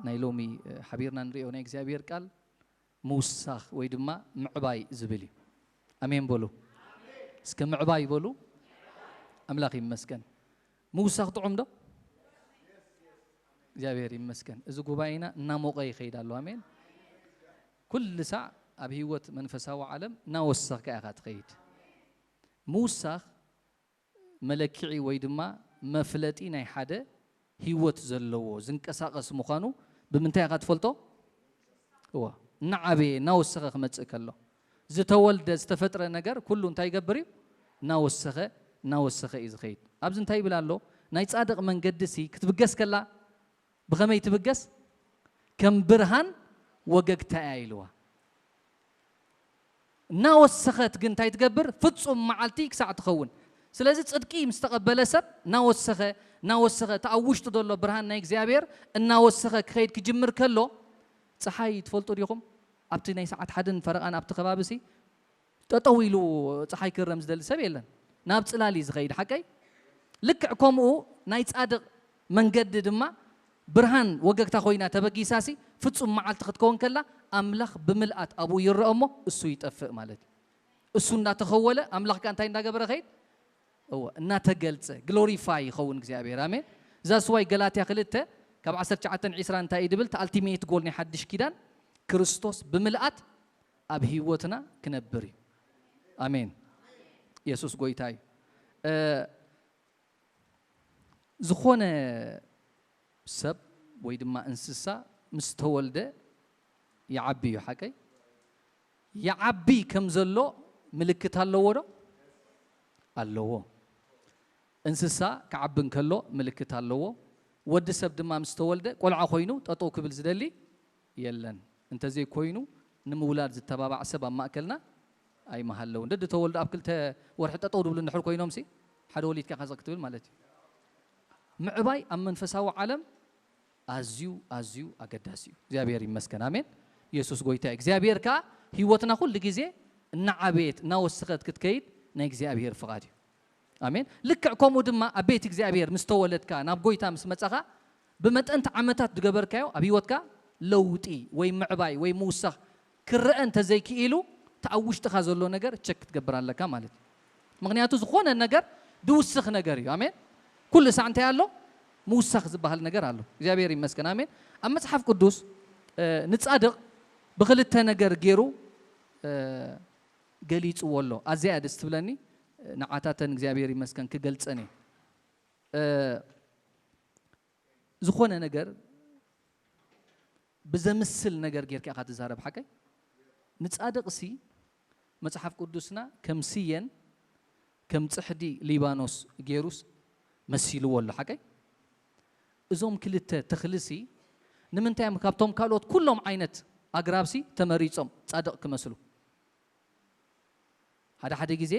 ናይ ሎሚ ሓቢርና ንሪኦ ናይ እግዚኣብሔር ቃል ምውሳኽ ወይ ድማ ምዕባይ ዝብል እዩ። ኣሜን በሉ እስከ። ምዕባይ በሉ። ኣምላኽ ይመስገን። ምውሳኽ ጥዑም ዶ? እግዚኣብሔር ይመስገን። እዚ ጉባኤና እናሞቐ ይኸይድ ኣሎ። ኣሜን። ኩሉ ሳዕ ኣብ ህይወት መንፈሳዊ ዓለም እናወሰኽካ ኢኻ ትኸይድ። ምውሳኽ መለክዒ ወይ ድማ መፍለጢ ናይ ሓደ ህይወት ዘለዎ ዝንቀሳቐስ ምዃኑ ብምንታይ ኢኻ ትፈልጦ? እዋ እናዓበየ እናወሰኸ ክመፅእ ከሎ ዝተወልደ ዝተፈጥረ ነገር ኩሉ እንታይ ይገብር እዩ? እናወሰኸ እናወሰኸ እዩ ዝኸይድ። ኣብዚ እንታይ ይብል ኣሎ? ናይ ፃድቕ መንገዲ ሲ ክትብገስ ከላ ብኸመይ ትብገስ? ከም ብርሃን ወገግታ እያ ኢልዋ። እናወሰኸት ግን እንታይ ትገብር? ፍጹም መዓልቲ ክሳዕ ትኸውን። ስለዚ ጽድቂ ምስ ተቐበለ ሰብ እናወሰኸ እናወሰኸ እቲ ኣብ ውሽጡ ዘሎ ብርሃን ናይ እግዚኣብሔር እናወሰኸ ክኸይድ ክጅምር ከሎ፣ ጸሓይ ትፈልጡ ዲኹም? ኣብቲ ናይ ሰዓት ሓደን ፈረቓን ኣብቲ ከባቢ ሲ ጠጠው ኢሉ ጸሓይ ክረም ዝደሊ ሰብ የለን። ናብ ጽላል እዩ ዝኸይድ። ሓቀይ? ልክዕ ከምኡ ናይ ጻድቕ መንገዲ ድማ ብርሃን ወገግታ ኮይና ተበጊሳሲ ፍጹም መዓልቲ ክትከውን ከላ ኣምላኽ ብምልኣት ኣብኡ ይረአ እሞ እሱ ይጠፍእ ማለት እዩ። እሱ እናተኸወለ ኣምላኽ ከ እንታይ እንዳገበረ ኸይድ? እወ እናተገልጸ ግሎሪፋይ ይኸውን እግዚኣብሔር። ኣሜን። እዛ ስዋይ ገላትያ ክልተ ካብ ዓሰርተ ትሽዓተ ዒስራ እንታይ እዩ ድብል? እቲ ኣልቲሜት ጎል ናይ ሓድሽ ኪዳን ክርስቶስ ብምልኣት ኣብ ህይወትና ክነብር እዩ። ኣሜን። የሱስ ጎይታ እዩ። እ፣ ዝኾነ ሰብ ወይ ድማ እንስሳ ምስ ተወልደ ይዓቢ እዩ። ሓቀይ? ይዓቢ ከም ዘሎ ምልክት ኣለዎ ዶ? ኣለዎ። እንስሳ ክዓቢ እንከሎ ምልክት ኣለዎ። ወዲ ሰብ ድማ ምስ ተወልደ ቆልዓ ኮይኑ ጠጠው ክብል ዝደሊ የለን። እንተዘይኮይኑ ንምውላድ ዝተባባዕ ሰብ ኣብ ማእከልና ኣይምሃለውን። ደዲ ተወልዱ ኣብ ክልተ ወርሒ ጠጠው ድብሉ እንድሕር ኮይኖምሲ ሓደ ወሊድካ ኢኻ ዘክትብል ማለት እዩ። ምዕባይ ኣብ መንፈሳዊ ዓለም ኣዝዩ ኣዝዩ ኣገዳሲ እዩ። እግዚኣብሔር ይመስገን። ኣሜን። የሱስ ጎይታ እዩ። እግዚኣብሔር ከኣ ህይወትና ኩሉ ግዜ እናዓበየት እናወሰኸት ክትከይድ ናይ እግዚኣብሔር ፍቓድ እዩ። ኣሜን። ልክዕ ከምኡ ድማ ኣብ ቤት እግዚኣብሔር ምስ ተወለድካ ናብ ጎይታ ምስ መጻኻ ብመጠንቲ ዓመታት ዝገበርካዮ ኣብ ህይወትካ ለውጢ ወይ ምዕባይ ወይ ምውሳኽ ክረአ እንተዘይክኢሉ እቲ ኣብ ውሽጥኻ ዘሎ ነገር ቸክ ክትገብር ኣለካ ማለት እዩ። ምክንያቱ ዝኾነ ነገር ድውስኽ ነገር እዩ። ኣሜን። ኩሉ ሳዕ እንታይ ኣሎ? ምውሳኽ ዝበሃል ነገር ኣሎ። እግዚኣብሔር ይመስገን። ኣሜን። ኣብ መጽሓፍ ቅዱስ እ፣ ንጻድቕ ብኽልተ ነገር ገይሩ እ፣ ገሊጽዎ ኣሎ። ኣዝያ እያ ደስ ትብለኒ። ንዓታተን እግዚኣብሔር ይመስገን ክገልጸን እየ። እ፣ ዝኾነ ነገር ብዘምስል ነገር ጌርካ ኢኻ ትዛረብ። ሓቀይ? ንጻድቕሲ መጽሓፍ ቅዱስና ከም ስየን ከም ጽሕዲ ሊባኖስ ገይሩስ መሲልዎ ኣሎ። ሓቀይ? እዞም ክልተ ተኽልሲ ንምንታይ እዮም ካብቶም ካልኦት ኩሎም ዓይነት ኣግራብሲ ተመሪጾም ጻድቕ ክመስሉ? ሓደ ሓደ ግዜ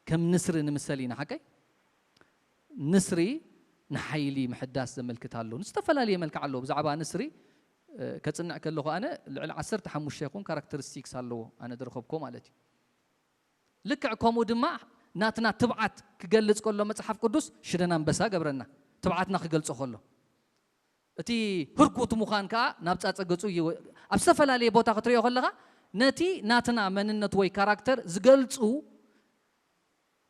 ከም ንስሪ ንምሰል ኢና። ሓቀይ? ንስሪ ንሓይሊ ምሕዳስ ዘመልክት ኣሎ። ዝተፈላለየ መልክዕ ኣለዎ። ብዛዕባ ንስሪ እ፣ ከጽንዕ ከለኹ ኣነ ልዕሊ ዓሰርተ ሓሙሽተ ይኹን ካራክተሪስቲክስ ኣለዎ ኣነ ዝረኸብኮ ማለት እዩ። ልክዕ ከምኡ ድማ ናትና ትብዓት ክገልጽ ከሎ መጽሓፍ ቅዱስ ሽደን ኣንበሳ ገብረና ትብዓትና ክገልጾ ከሎ እቲ ህርኩት ምዃን ከኣ ናብ ጻጸ ገጹ ይወ-፣ ኣብ ዝተፈላለየ ቦታ ክትሪኦ ከለኻ ነቲ ናትና መንነት ወይ ካራክተር ዝገልጹ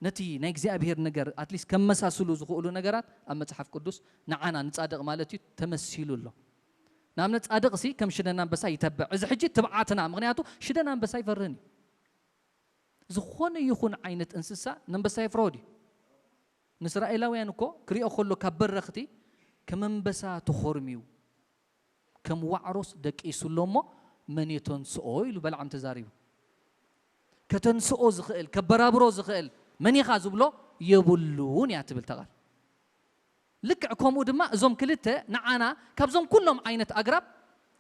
ነቲ ናይ እግዚኣብሔር ነገር ኣትሊስት ከመሳስሉ ዝኽእሉ ነገራት ኣብ መጽሓፍ ቅዱስ ንዓና ንጻድቕ ማለት እዩ ተመሲሉ ኣሎ። ንኣብነት ጻድቕሲ ከም ሽደን ኣንበሳ ይተብዕ። እዚ ሕጂ ትብዓትና፣ ምኽንያቱ ሽደን ኣንበሳ ይፈርህን እዩ። ዝኾነ ይኹን ዓይነት እንስሳ ነንበሳ የፍርሆ ድዩ? ንእስራኤላውያን እኮ ክሪኦ ከሎ ካብ በረኽቲ ከም ኣንበሳ ተኾርምዩ ከም ዋዕሮስ ደቂሱ ኣሎ እሞ መን የተንስኦ ኢሉ በልዓም ተዛሪቡ። ከተንስኦ ዝኽእል ከበራብሮ ዝኽእል መን ኢኻ ዝብሎ የብሉን እያ ትብል ተቓል። ልክዕ ከምኡ ድማ እዞም ክልተ ንዓና ካብዞም ኩሎም ዓይነት ኣግራብ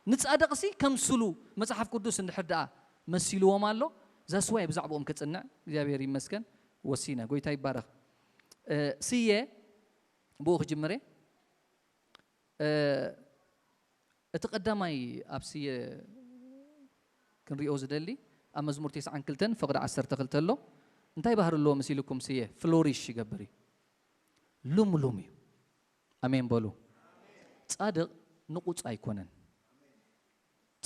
ንጻድቕሲ ከምስሉ መጽሓፍ ቅዱስ እንድሕር ደኣ መሲልዎም ኣሎ ዛስዋይ ብዛዕባኦም ክጽንዕ እግዚኣብሔር ይመስገን ወሲነ። ጎይታ ይባረኽ። እ፣ ስየ ብኡ ክጅምር እየ። እ፣ እቲ ቀዳማይ ኣብ ስየ ክንሪኦ ዝደሊ ኣብ መዝሙር ተስዓን ክልተን ፍቕዲ ዓሰርተ ክልተ ኣሎ። እንታይ ባህሪ ኣለዎ መሲልኩም? ስየ ፍሎሪሽ ይገብር እዩ፣ ልምሉም እዩ። ኣሜን በሉ። ጻድቕ ንቑጽ ኣይኮነን።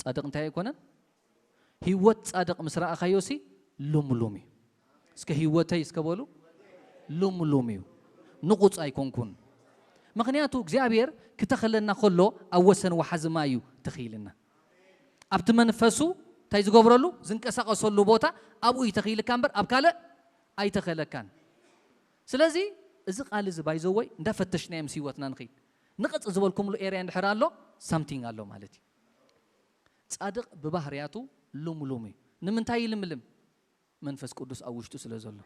ጻድቕ እንታይ ኣይኮነን? ህይወት ጻድቕ ምስ ረኣኻዮሲ ልምሉም እዩ። እስከ ህይወተይ እስከ በሉ፣ ልምሉም እዩ። ንቑጽ ኣይኮንኩን። ምኽንያቱ እግዚኣብሔር ክተኽለና ከሎ ኣብ ወሰን ወሓዚ ማይ እዩ ተኽይልና። ኣብቲ መንፈሱ እንታይ ዝገብረሉ? ዝንቀሳቐሰሉ ቦታ ኣብኡ ይተኽይልካ እምበር ኣብ ካልእ ኣይተኸለካን። ስለዚ እዚ ቃል እዚ ባይዘወይ እንዳፈተሽናዮ ምስ ህይወትና ንኽይድ፣ ንቕጽ ዝበልኩምሉ ኤርያ እንድሕር ኣሎ ሳምቲንግ ኣሎ ማለት እዩ። ጻድቕ ብባህርያቱ ልምሉም እዩ። ንምንታይ ይልምልም? መንፈስ ቅዱስ ኣብ ውሽጡ ስለ ዘሎ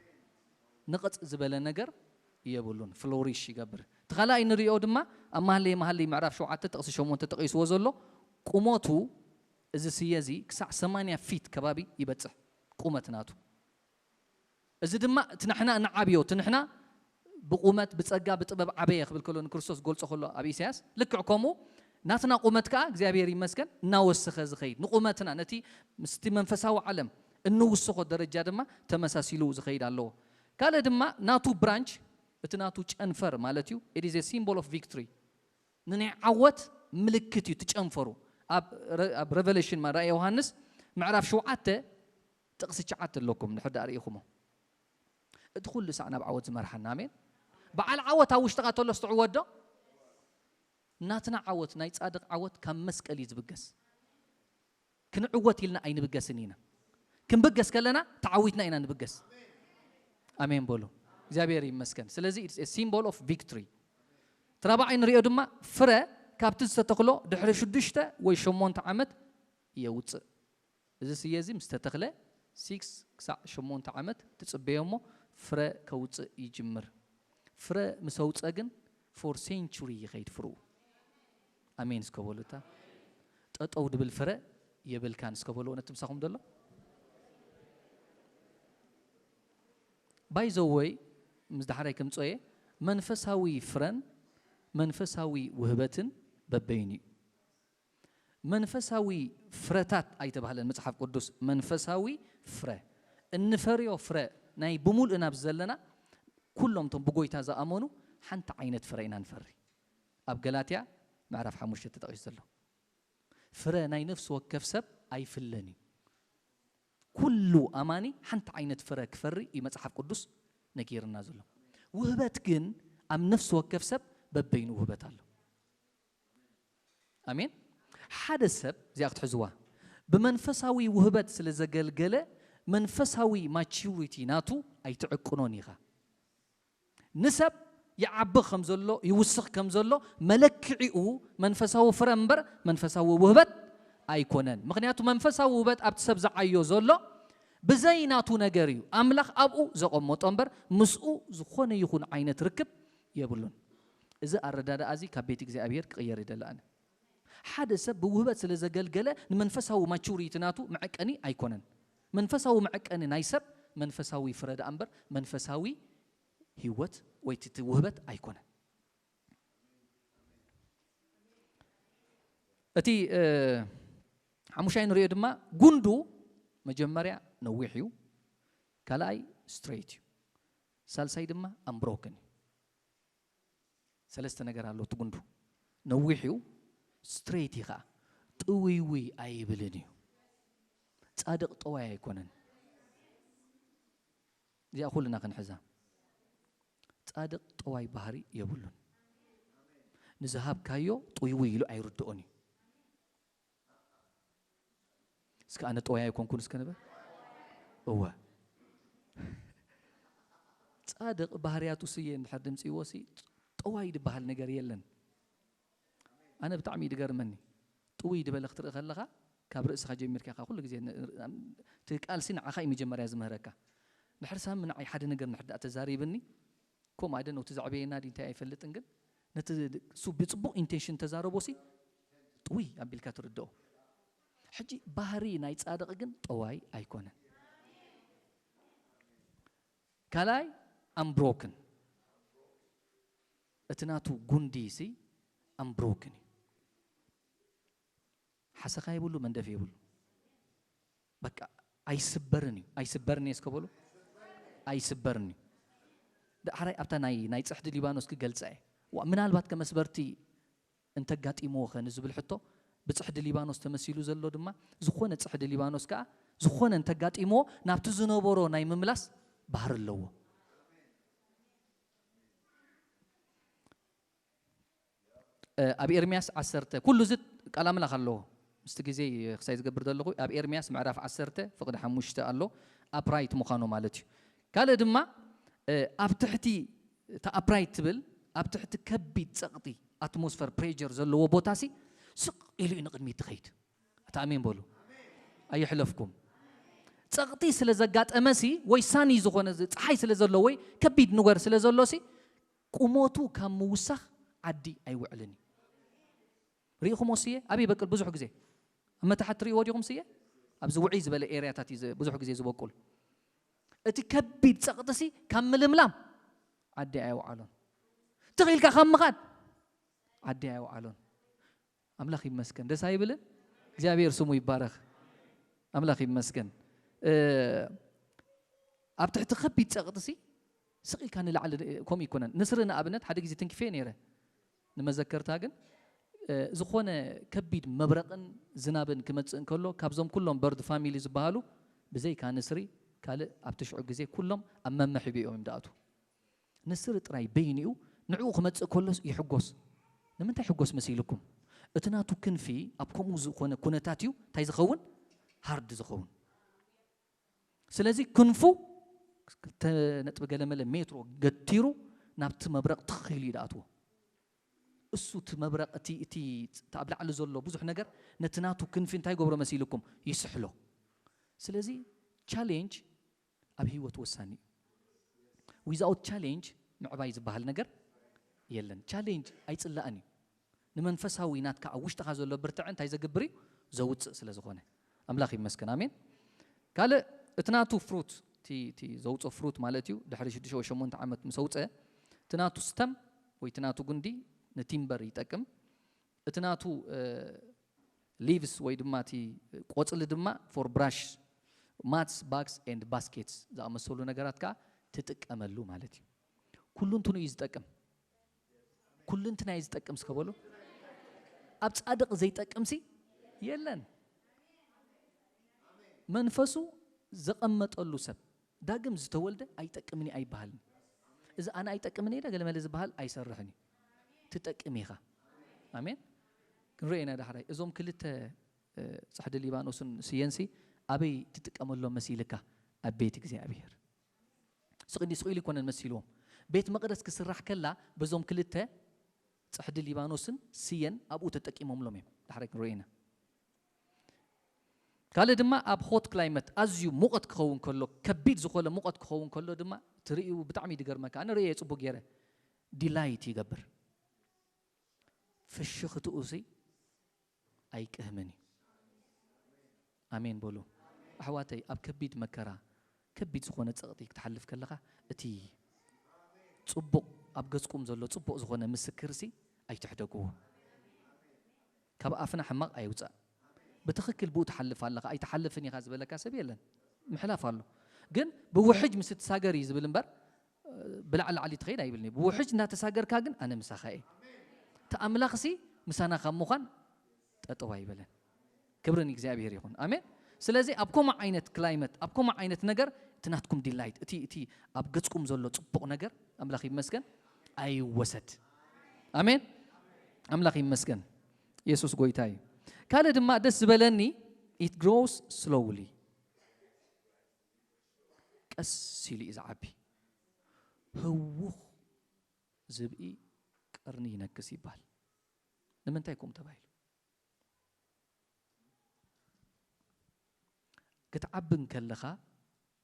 ንቕጽ ዝበለ ነገር የብሉን፣ ፍሎሪሽ ይገብር። እቲ ካልኣይ ንሪኦ ድማ ኣብ መሃለይ መሃለይ ምዕራፍ ሸውዓተ ጥቕሲ ሸሞንተ ጠቒስዎ ዘሎ ቁመቱ፣ እዚ ስየ እዚ ክሳዕ ሰማንያ ፊት ከባቢ ይበጽሕ ቁመት ናቱ። እዚ ድማ እቲ ንሕና ንዓብዮ፣ እቲ ንሕና ብቁመት ብጸጋ ብጥበብ ዓበየ ክብል ከሎ ንክርስቶስ ገልጾ ከሎ ኣብ ኢሳያስ ልክዕ ከምኡ ናትና ቁመት ከኣ እግዚኣብሔር ይመስገን እናወሰኸ ዝኸይድ ንቁመትና ነቲ ምስቲ መንፈሳዊ ዓለም እንውስኾ ደረጃ ድማ ተመሳሲሉ ዝኸይድ ኣለዎ። ካልእ ድማ ናቱ ብራንች እቲ ናቱ ጨንፈር ማለት እዩ። It is a symbol of victory። ንናይ ዓወት ምልክት እዩ እቲ ጨንፈሩ። ኣብ ረ- ኣብ ሬቨሌሽን ማ ራእይ ዮሃንስ ምዕራፍ ሸውዓተ ጥቕሲ ትሽዓተ ኣለኩም ንድሕር ዳኣ ርኢኹሞ። እቲ ኩሉ ሳዕ ናብ ዓወት ዝመርሓና። ኣሜን። በዓል ዓወት ኣብ ውሽጥኻ ተሎ ስትዕወት ዶ? ናትና ዓወት ናይ ጻድቕ ዓወት ካብ መስቀል እዩ ዝብገስ። ክንዕወት ኢልና ኣይንብገስን ኢና። ክንብገስ ከለና ተዓዊትና ኢና ንብገስ። ኣሜን በሉ። እግዚኣብሔር ይመስገን። ስለዚ it's a symbol of victory። እቲ ራብዓይ ንሪኦ ድማ ፍረ ካብቲ ዝተተኽሎ ድሕሪ ሽዱሽተ ወይ ሸሞንተ ዓመት የውፅእ። እዚ ስየ እዚ ምስ ተተኽለ ሲክስ ክሳዕ ሸሞንተ ዓመት ትጽበዮ እሞ ፍረ ከውፅእ ይጅምር። ፍረ ምስ ኣውፀ ግን ፎር ሴንቹሪ ይኸይድ ፍርኡ። ኣሜን እስከ በሉ። እታ ጠጠው ድብል ፍረ የብልካን እስከ በልዎ ነቲ ምሳኹም ዘሎ። ባይዘወይ ምስ ዳሕራይ ክምፅኦ እየ። መንፈሳዊ ፍረን መንፈሳዊ ውህበትን በበይኑ እዩ። መንፈሳዊ ፍረታት ኣይተባህለን መጽሓፍ ቅዱስ፣ መንፈሳዊ ፍረ። እንፈርዮ ፍረ ናይ ብምሉእ ናብ ዘለና ኩሎም እቶም ብጎይታ ዝኣመኑ ሓንቲ ዓይነት ፍረ ኢና ንፈሪ። ኣብ ገላትያ ምዕራፍ ሓሙሽተ ተጠቒሱ ዘሎ ፍረ ናይ ነፍሲ ወከፍ ሰብ ኣይፍለን እዩ። ኩሉ ኣማኒ ሓንቲ ዓይነት ፍረ ክፈሪ እዩ መጽሓፍ ቅዱስ ነጊርና ዘሎ። ውህበት ግን ኣብ ነፍሲ ወከፍ ሰብ በበይኑ ውህበት ኣሎ። ኣሜን። ሓደ ሰብ እዚኣ ክትሕዝዋ ብመንፈሳዊ ውህበት ስለ ዘገልገለ መንፈሳዊ ማቹሪቲ ናቱ ኣይትዕቅኖን ኢኻ። ንሰብ ይዓቢ ከም ዘሎ ይውስኽ ከም ዘሎ መለክዒኡ መንፈሳዊ ፍረ እምበር መንፈሳዊ ውህበት ኣይኮነን። ምኽንያቱ መንፈሳዊ ውህበት ኣብቲ ሰብ ዝዓዮ ዘሎ ብዘይ ናቱ ነገር እዩ። ኣምላኽ ኣብኡ ዘቐመጦ እምበር ምስኡ ዝኾነ ይኹን ዓይነት ርክብ የብሉን። እዚ ኣረዳድኣ እዚ ካብ ቤት እግዚኣብሔር ክቕየር ይደሊ ኣነ። ሓደ ሰብ ብውህበት ስለ ዘገልገለ ንመንፈሳዊ ማቹሪቲ ናቱ መዐቀኒ ኣይኮነን። መንፈሳዊ መዐቀኒ ናይ ሰብ መንፈሳዊ ፍረ ደኣ እምበር መንፈሳዊ ህይወት ወይ እቲ ውህበት ኣይኮነን። እቲ እ፣ ሓሙሻይ ንሪኦ ድማ ጉንዱ መጀመርያ ነዊሕ እዩ፣ ካልኣይ ስትሬት እዩ፣ ሳልሳይ ድማ ኣምብሮክን እዩ። ሰለስተ ነገር ኣሎ እቲ ጉንዱ። ነዊሕ እዩ፣ ስትሬት እዩ ከዓ። ጥውይውይ ኣይብልን እዩ። ጻድቕ ጠዋይ ኣይኮነን። እዚኣ ኩልና ክንሕዛ። ጻድቕ ጠዋይ ባህሪ የብሉን። ንዝሃብካዮ ጥውይውይ ኢሉ ኣይርድኦን እዩ። እስከ ኣነ ጠዋይ ኣይኮንኩን እስከ ንበል። እወ። ጻድቕ ባህርያቱ ስየ እንድሕር ድምፅዎ ሲ ጠዋይ ዝበሃል ነገር የለን። ኣነ ብጣዕሚ እዩ ድገርመኒ። ጥውይ ድበለ ክትርኢ ከለኻ ካብ ርእስኻ ጀሚርካ ኢኻ ኩሉ ግዜ ን- ን- እቲ ቃልሲ ንዓኻ እዩ መጀመርያ ዝምህረካ። ድሕር ሳሚ ንዓይ ሓደ ነገር ንሕዳእ ተዛሪብኒ ከምኡ ኣደ ነውቲ ዘዕበየና ዲ እንታይ ኣይፈልጥን ግን ነቲ እሱ ብፅቡቕ ኢንቴንሽን ተዛረቦ ሲ ጥውይ ኣቢልካ ትርድኦ። ሕጂ ባህሪ ናይ ጻድቕ ግን ጠዋይ ኣይኮነን። ካልኣይ ኣምብሮክን እቲ ናቱ ጉንዲ ሲ ኣምብሮክን እዩ። ሓሰኻ የብሉ መንደፍ የብሉ። በቃ ኣይስበርን እዩ። ኣይስበርን እየ እስከ በሉ። ኣይስበርን እዩ። ዳሕራይ ኣብታ ናይ ናይ ጽሕዲ ሊባኖስ ክገልጻ እየ። ዋ ምናልባት ከመስበርቲ እንተጋጢምዎ ኸ ንዝብል ሕቶ፣ ብጽሕዲ ሊባኖስ ተመሲሉ ዘሎ ድማ፣ ዝኾነ ጽሕዲ ሊባኖስ ከኣ ዝኾነ እንተጋጢምዎ ናብቲ ዝነበሮ ናይ ምምላስ ባህሪ ኣለዎ። ኣብ ኤርምያስ ዓሰርተ፣ ኩሉ እዚ ቃል ኣምላኽ ኣለዎ። ምስቲ ግዜ ክሳይ ዝገብር ዘለኹ፣ ኣብ ኤርምያስ ምዕራፍ ዓሰርተ ፍቕዲ ሓሙሽተ ኣሎ፣ ኣፕራይት ምዃኑ ማለት እዩ። ካልእ ድማ ኣብ ትሕቲ እታ ኣፕራይት ትብል፣ ኣብ ትሕቲ ከቢድ ጸቕጢ፣ ኣትሞስፈር ፕሬጀር ዘለዎ ቦታ ሲ ስቕ ኢሉ እዩ ንቕድሚት ትኸይድ። እቲ ኣሜን በሉ። ኣየሕለፍኩም። ጸቕጢ ስለ ዘጋጠመ ሲ፣ ወይ ሳኒ ዝኾነ ጸሓይ ስለ ዘሎ፣ ወይ ከቢድ ንጎር ስለ ዘሎ ሲ፣ ቁመቱ ካብ ምውሳኽ ዓዲ ኣይውዕልን እዩ። ርኢኹሞ ስየ? ኣበይ በቅል ብዙሕ ግዜ ኣብ መታሕት ትርእይዎ ዲኹም ስየ? ኣብዚ ውዕይ ዝበለ ኤርያታት እዩ ብዙሕ ግዜ ዝበቁል። እቲ ከቢድ ጸቕጢ ሲ ካብ ምልምላም ዓዲ ኣየውዓሎን። ትኽኢልካ ካብ ምኻድ ዓዲ ኣየውዓሎን። ኣምላኽ ይመስገን። ደስ ኣይብልን? እግዚኣብሔር ስሙ ይባረኽ። ኣምላኽ ይመስገን። ኣብ ትሕቲ ከቢድ ጸቕጢ ሲ ስቕ ኢልካ ንላዕሊ፣ ከምኡ ይኮነን። ንስሪ ንኣብነት ሓደ ግዜ ትንኪፈ ነይረ። ንመዘከርታ ግን፣ ዝኾነ ከቢድ መብረቕን ዝናብን ክመጽእ እንከሎ፣ ካብዞም ኩሎም በርድ ፋሚሊ ዝበሃሉ፣ ብዘይካ ንስሪ ካልእ ኣብቲ ሽዑ ግዜ ኩሎም ኣብ መመሕቢኦም እዮም ዝኣትዉ። ንስሪ ጥራይ በይኒኡ ንዕኡ ክመጽእ ከሎስ ይሕጎስ። ንምንታይ ሕጎስ መሲልኩም? እቲ ናቱ ክንፊ ኣብ ከምኡ ዝኾነ ኩነታት እዩ እንታይ ዝኸውን? ሃርድ ዝኸውን። ስለዚ ክንፉ ክልተ ነጥቢ ገለመለ ሜትሮ ገቲሩ ናብቲ መብረቕ ትኽ ኢሉ እዩ ዝኣትዎ። እሱ እቲ መብረቕ፣ እቲ፣ እቲ፣ እቲ ኣብ ላዕሊ ዘሎ ብዙሕ ነገር ነቲ ናቱ ክንፊ እንታይ ገብሮ መሲልኩም? ይስሕሎ። ስለዚ ቻሌንጅ ኣብ ህይወት ወሳኒ እዩ። ዊዛውት ቻሌንጅ ምዕባይ ዝበሃል ነገር የለን። ቻሌንጅ ኣይጽላእን እዩ። ንመንፈሳዊ ናትካ ኣብ ውሽጥኻ ዘሎ ብርትዐ እንታይ ዘግብር እዩ? ዘውጽእ ስለ ዝኾነ። ኣምላኽ ይመስገን። ኣሜን። ካልእ እቲ ናቱ ፍሩት፣ እቲ፣ እቲ ዘውጽኦ ፍሩት ማለት እዩ። ድሕሪ ሽዱሽተ ወይ ሸሞንተ ዓመት ምስ ኣውጸ፣ እቲ ናቱ ስተም ወይ እቲ ናቱ ጉንዲ ንቲምበር ይጠቅም። እቲ ናቱ፣ እ፣ ሊቭስ ወይ ድማ እቲ ቆጽሊ ድማ ፎር ብራሽ፣ ማትስ፣ ባግስ ኤንድ ባስኬትስ ዝኣመሰሉ ነገራት ከኣ ትጥቀመሉ ማለት እዩ። ኩሉ እንትኑ እዩ ዝጠቅም። ኩሉ እንትና እዩ ዝጠቅም እስከ በሉ። ኣብ ጻድቕ ዘይጠቅምሲ የለን። መንፈሱ ዘቐመጠሉ ሰብ ዳግም ዝተወልደ ኣይጠቅምን እዩ ኣይበሃልን። እዚ ኣነ ኣይጠቅምን እየ ገለመለ ዝበሃል ኣይሰርሕን እዩ። ትጠቅም ኢኻ። ኣሜን። ክንሪኦ ኢና ዳሕራይ። እዞም ክልተ፣ እ፣ ጽሕዲ ሊባኖስን ስየንሲ ኣበይ ትጥቀመሎም መሲልካ? ኣብ ቤት እግዚኣብሔር። ስቕ ኢሉ፣ ስቕ ኢሉ ይኮነን መሲልዎም። ቤት መቕደስ ክስራሕ ከላ በዞም ክልተ ጽሕዲ ሊባኖስን ስየን ኣብኡ ተጠቂሞምሎም እዮም። ዳሕራይ ክንሪኦ ኢና። ካልእ ድማ ኣብ ሆት ክላይመት፣ ኣዝዩ ሙቐት ክኸውን ከሎ፣ ከቢድ ዝኾነ ሙቐት ክኸውን ከሎ ድማ ትርእዩ ብጣዕሚ ድገርመካ። ኣነ ርእየ ጽቡቅ ገይረ። ዲላይት ይገብር። ፍሽኽትኡ ሲ ኣይቅህምን እዩ። ኣሜን በሉ። ኣሕዋተይ፣ ኣብ ከቢድ መከራ፣ ከቢድ ዝኾነ ጸቕጢ ክትሓልፍ ከለኻ፣ እቲ ጽቡቕ ኣብ ገጽኩም ዘሎ ጽቡቕ ዝኾነ ምስክር ሲ ኣይትሕደግዎ። ካብ ኣፍና ሕማቕ ኣይውጻእ። ብትኽክል ብኡ ትሓልፍ ኣለኻ፣ ኣይትሓልፍን ኢኻ ዝበለካ ሰብ የለን። ምሕላፍ ኣሎ። ግን ብውሕጅ ምስ እትሳገር እዩ ዝብል እምበር፣ ብላዕሊ ላዕሊ ትኸይድ ኣይብልን እዩ። ብውሕጅ እናተሳገርካ ግን ኣነ ምሳኻ እየ። እቲ ኣምላኽ ሲ ምሳና ካብ ምዃን ጠጠው ኣይበለን። ክብሪ ንእግዚኣብሔር ይኹን። ኣሜን። ስለዚ ኣብ ከምኡ ዓይነት ክላይመት፣ ኣብ ከምኡ ዓይነት ነገር እቲ ናትኩም ዲላይት፣ እቲ፣ እቲ ኣብ ገጽኩም ዘሎ ጽቡቕ ነገር ኣምላኽ ይመስገን ኣይወሰድ። ኣሜን። ኣምላኽ ይመስገን። የሱስ ጎይታ እዩ። ካልእ ድማ ደስ ዝበለኒ it grows slowly፣ ቀስ ኢሉ እዩ ዝዓቢ። ህውኽ ዝብኢ ቀርኒ ይነክስ ይባል። ንምንታይ ከምኡ ተባሂሉ? ክትዓቢ እንከለኻ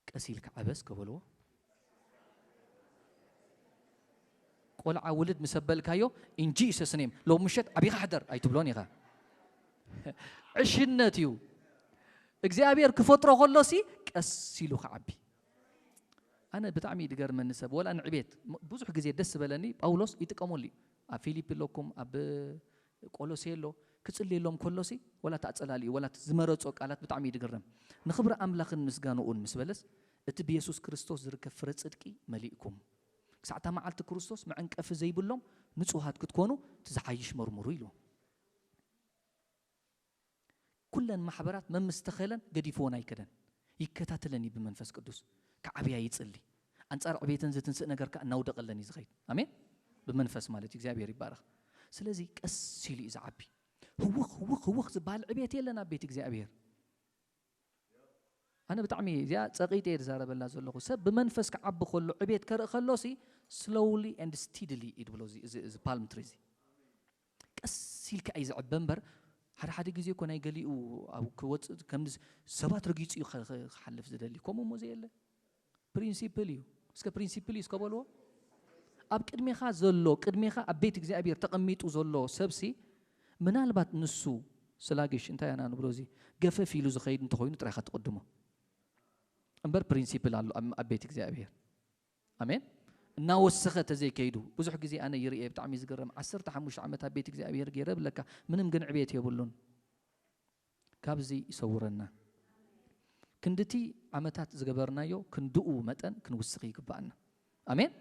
ቀስ ኢልካ ዕበስ ከበልዎ። ቆልዓ ውልድ ምስ ኣበልካዮ in Jesus name ሎም ምሸት ዓቢኻ ሕደር ኣይትብሎን ኢኻ። ዕሽነት እዩ። እግዚኣብሔር ክፈጥሮ ከሎ ሲ ቀስ ኢሉ ክዓቢ። ኣነ ብጣዕሚ እዩ ድገርመኒ ሰብ፣ ወላ ንዕቤት ም-፣ ብዙሕ ግዜ ደስ ዝበለኒ ጳውሎስ ይጥቀመሉ እዩ። ኣብ ፊሊፒ ኣለኩም፣ ኣብ ቆሎሴ ኣሎ፣ ክጽልየሎም ከሎ ሲ ወላ ተኣጸላልዩ፣ ወላ ዝመረጾ ቃላት ብጣዕሚ እዩ ድግረም። ንኽብሪ ኣምላኽን ምስጋንኡን ምስ በለስ፣ እቲ ብየሱስ ክርስቶስ ዝርከብ ፍረ ጽድቂ መሊእኩም። ክሳዕ እታ መዓልቲ ክርስቶስ መዐንቀፊ ዘይብሎም ንጹሃት ክትኮኑ እቲ ዝሓይሽ መርምሩ ኢልዎም። ኩለን ማሕበራት መምስተኸለን ገዲፍዎን ኣይከደን። ይከታተለኒ ብመንፈስ ቅዱስ። ክዓብያ ይጽሊ። ኣንጻር ዕቤተን ዝትንስእ ነገር ከኣ እናውደቐለን እዩ ዝኸይድ። ኣሜን። ብመንፈስ ማለት እዩ። እግዚኣብሔር ይባረኽ። ስለዚ ቀስ ኢሉ እዩ ዝዓቢ። ህውኽ ህውኽ ህውኽ ዝበሃል ዕቤት የለን ኣብ ቤት እግዚኣብሔር። ኣነ ብጣዕሚ እዚኣ ጸቒጠ እየ ዝዛረበላ ዘለኹ። ሰብ ብመንፈስ ክዓቢ ከሎ፣ ዕቤት ከርኢ ከሎ ሲ፣ slowly and steadily እዩ ድብሎ እዚ፣ እዚ፣ እዚ ፓልም ትሪ እዚ። ቀስ ኢልካ እዩ ዝዕበ እምበር፣ ሓደ ሓደ ግዜ እኮ ናይ ገሊኡ ኣብ ክወጽእ ከምዚ ሰባት ረጊጹ እዩ ኸ-፣ ኸ-፣ ክሓልፍ ዝደሊ። ከምኡ እሞ ዘየለ። ፕሪንሲፕል እዩ። እስከ ፕሪንሲፕል እዩ እስከ በልዎ። ኣብ ቅድሜኻ ዘሎ፣ ቅድሜኻ ኣብ ቤት እግዚኣብሔር ተቐሚጡ ዘሎ ሰብሲ፣ ምናልባት ንሱ ስላግሽ እንታይ ኣና ንብሎ እዚ፣ ገፈፍ ኢሉ ዝኸይድ እንተኾይኑ ጥራይ ኢኻ ትቕድሞ። እምበር ፕሪንሲፕል ኣሎ ኣብ፣ ኣብ ቤት እግዚኣብሔር። ኣሜን። እናወሰኸ ተዘይከይዱ፣ ብዙሕ ግዜ ኣነ ይርእየ፣ ብጣዕሚ ዝገርም። ዓሰርተ ሓሙሽተ ዓመት ኣብ ቤት እግዚኣብሔር ገይረ ብለካ፣ ምንም ግን ዕቤት የብሉን። ካብዚ ይሰውረና። ክንድቲ ዓመታት ዝገበርናዮ ክንድኡ መጠን ክንውስኽ ይግባኣና። ኣሜን።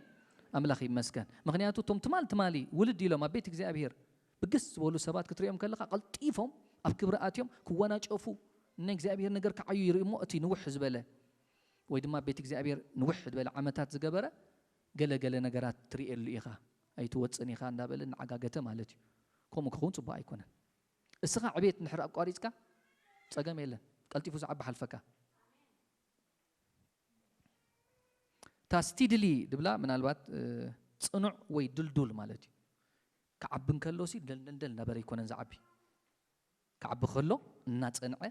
ኣምላኽ ይመስገን። ምኽንያቱ እቶም ትማል ትማሊ ውልድ ኢሎም ኣብ ቤት እግዚኣብሔር ብግስ ዝበሉ ሰባት ክትሪኦም ከለኻ፣ ቀልጢፎም ኣብ ክብሪ ኣትዮም ክወናጨፉ፣ ናይ እግዚኣብሔር ነገር ክዓዩ ይርኢ እሞ፣ እቲ ንውሕ ዝበለ ወይ ድማ ቤት እግዚኣብሔር ንውሕ ዝበለ ዓመታት ዝገበረ ገለ ገለ ነገራት ትርእየሉ ኢኻ። ኣይትወጽእን ኢኻ እንዳበለ እናዓጋገተ ማለት እዩ። ከምኡ ክኸውን ጽቡቕ ኣይኮነን። እስኻ ዕቤት እንድሕር ኣቋሪጽካ ጸገም የለን። ቀልጢፉ ዝዓቢ ሓልፈካ። እታ ስቲድሊ ድብላ ምናልባት፣ እ፣ ጽኑዕ ወይ ድልዱል ማለት እዩ። ክዓቢ እንከሎ ሲ ደልደልደል እናበለ ኣይኮነን ዝዓቢ። ክዓቢ ከሎ እናጸንዐ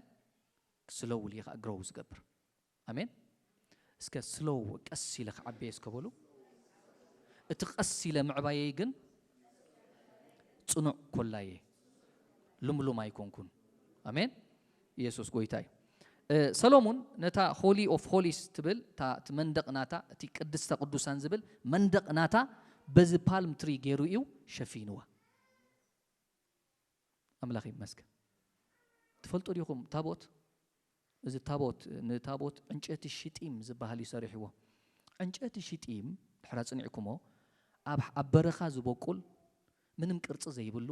ስሎውሊ ከኣ ግሮው ዝገብር። ኣሜን። እስከ ስሎው፣ ቀስ ኢለ ክዓቢ እየ እስከ በሉ። እቲ ቀስ ኢለ ምዕባየይ ግን ጽኑዕ ኮላየ፣ ልምሉም ኣይኮንኩን። ኣሜን። ኢየሱስ ጎይታ እዩ። እ፣ ሰሎሙን ነታ ሆሊ ኦፍ ሆሊስ ትብል፣ እታ፣ እቲ መንደቕ ናታ፣ እቲ ቅድስተ ቅዱሳን ዝብል መንደቕ ናታ በዚ ፓልም ትሪ ገይሩ እዩ ሸፊንዋ። ኣምላኽ ይመስገን። ትፈልጡ ዲኹም ታቦት? እዚ ታቦት፣ ንታቦት ዕንጨቲ ሽጢም ዝበሃል እዩ ሰሪሕዎ። ዕንጨቲ ሽጢም ድሕር ኣጽኒዕኩሞ፣ ኣብ፣ ኣብ በረኻ ዝበቁል፣ ምንም ቅርጺ ዘይብሉ፣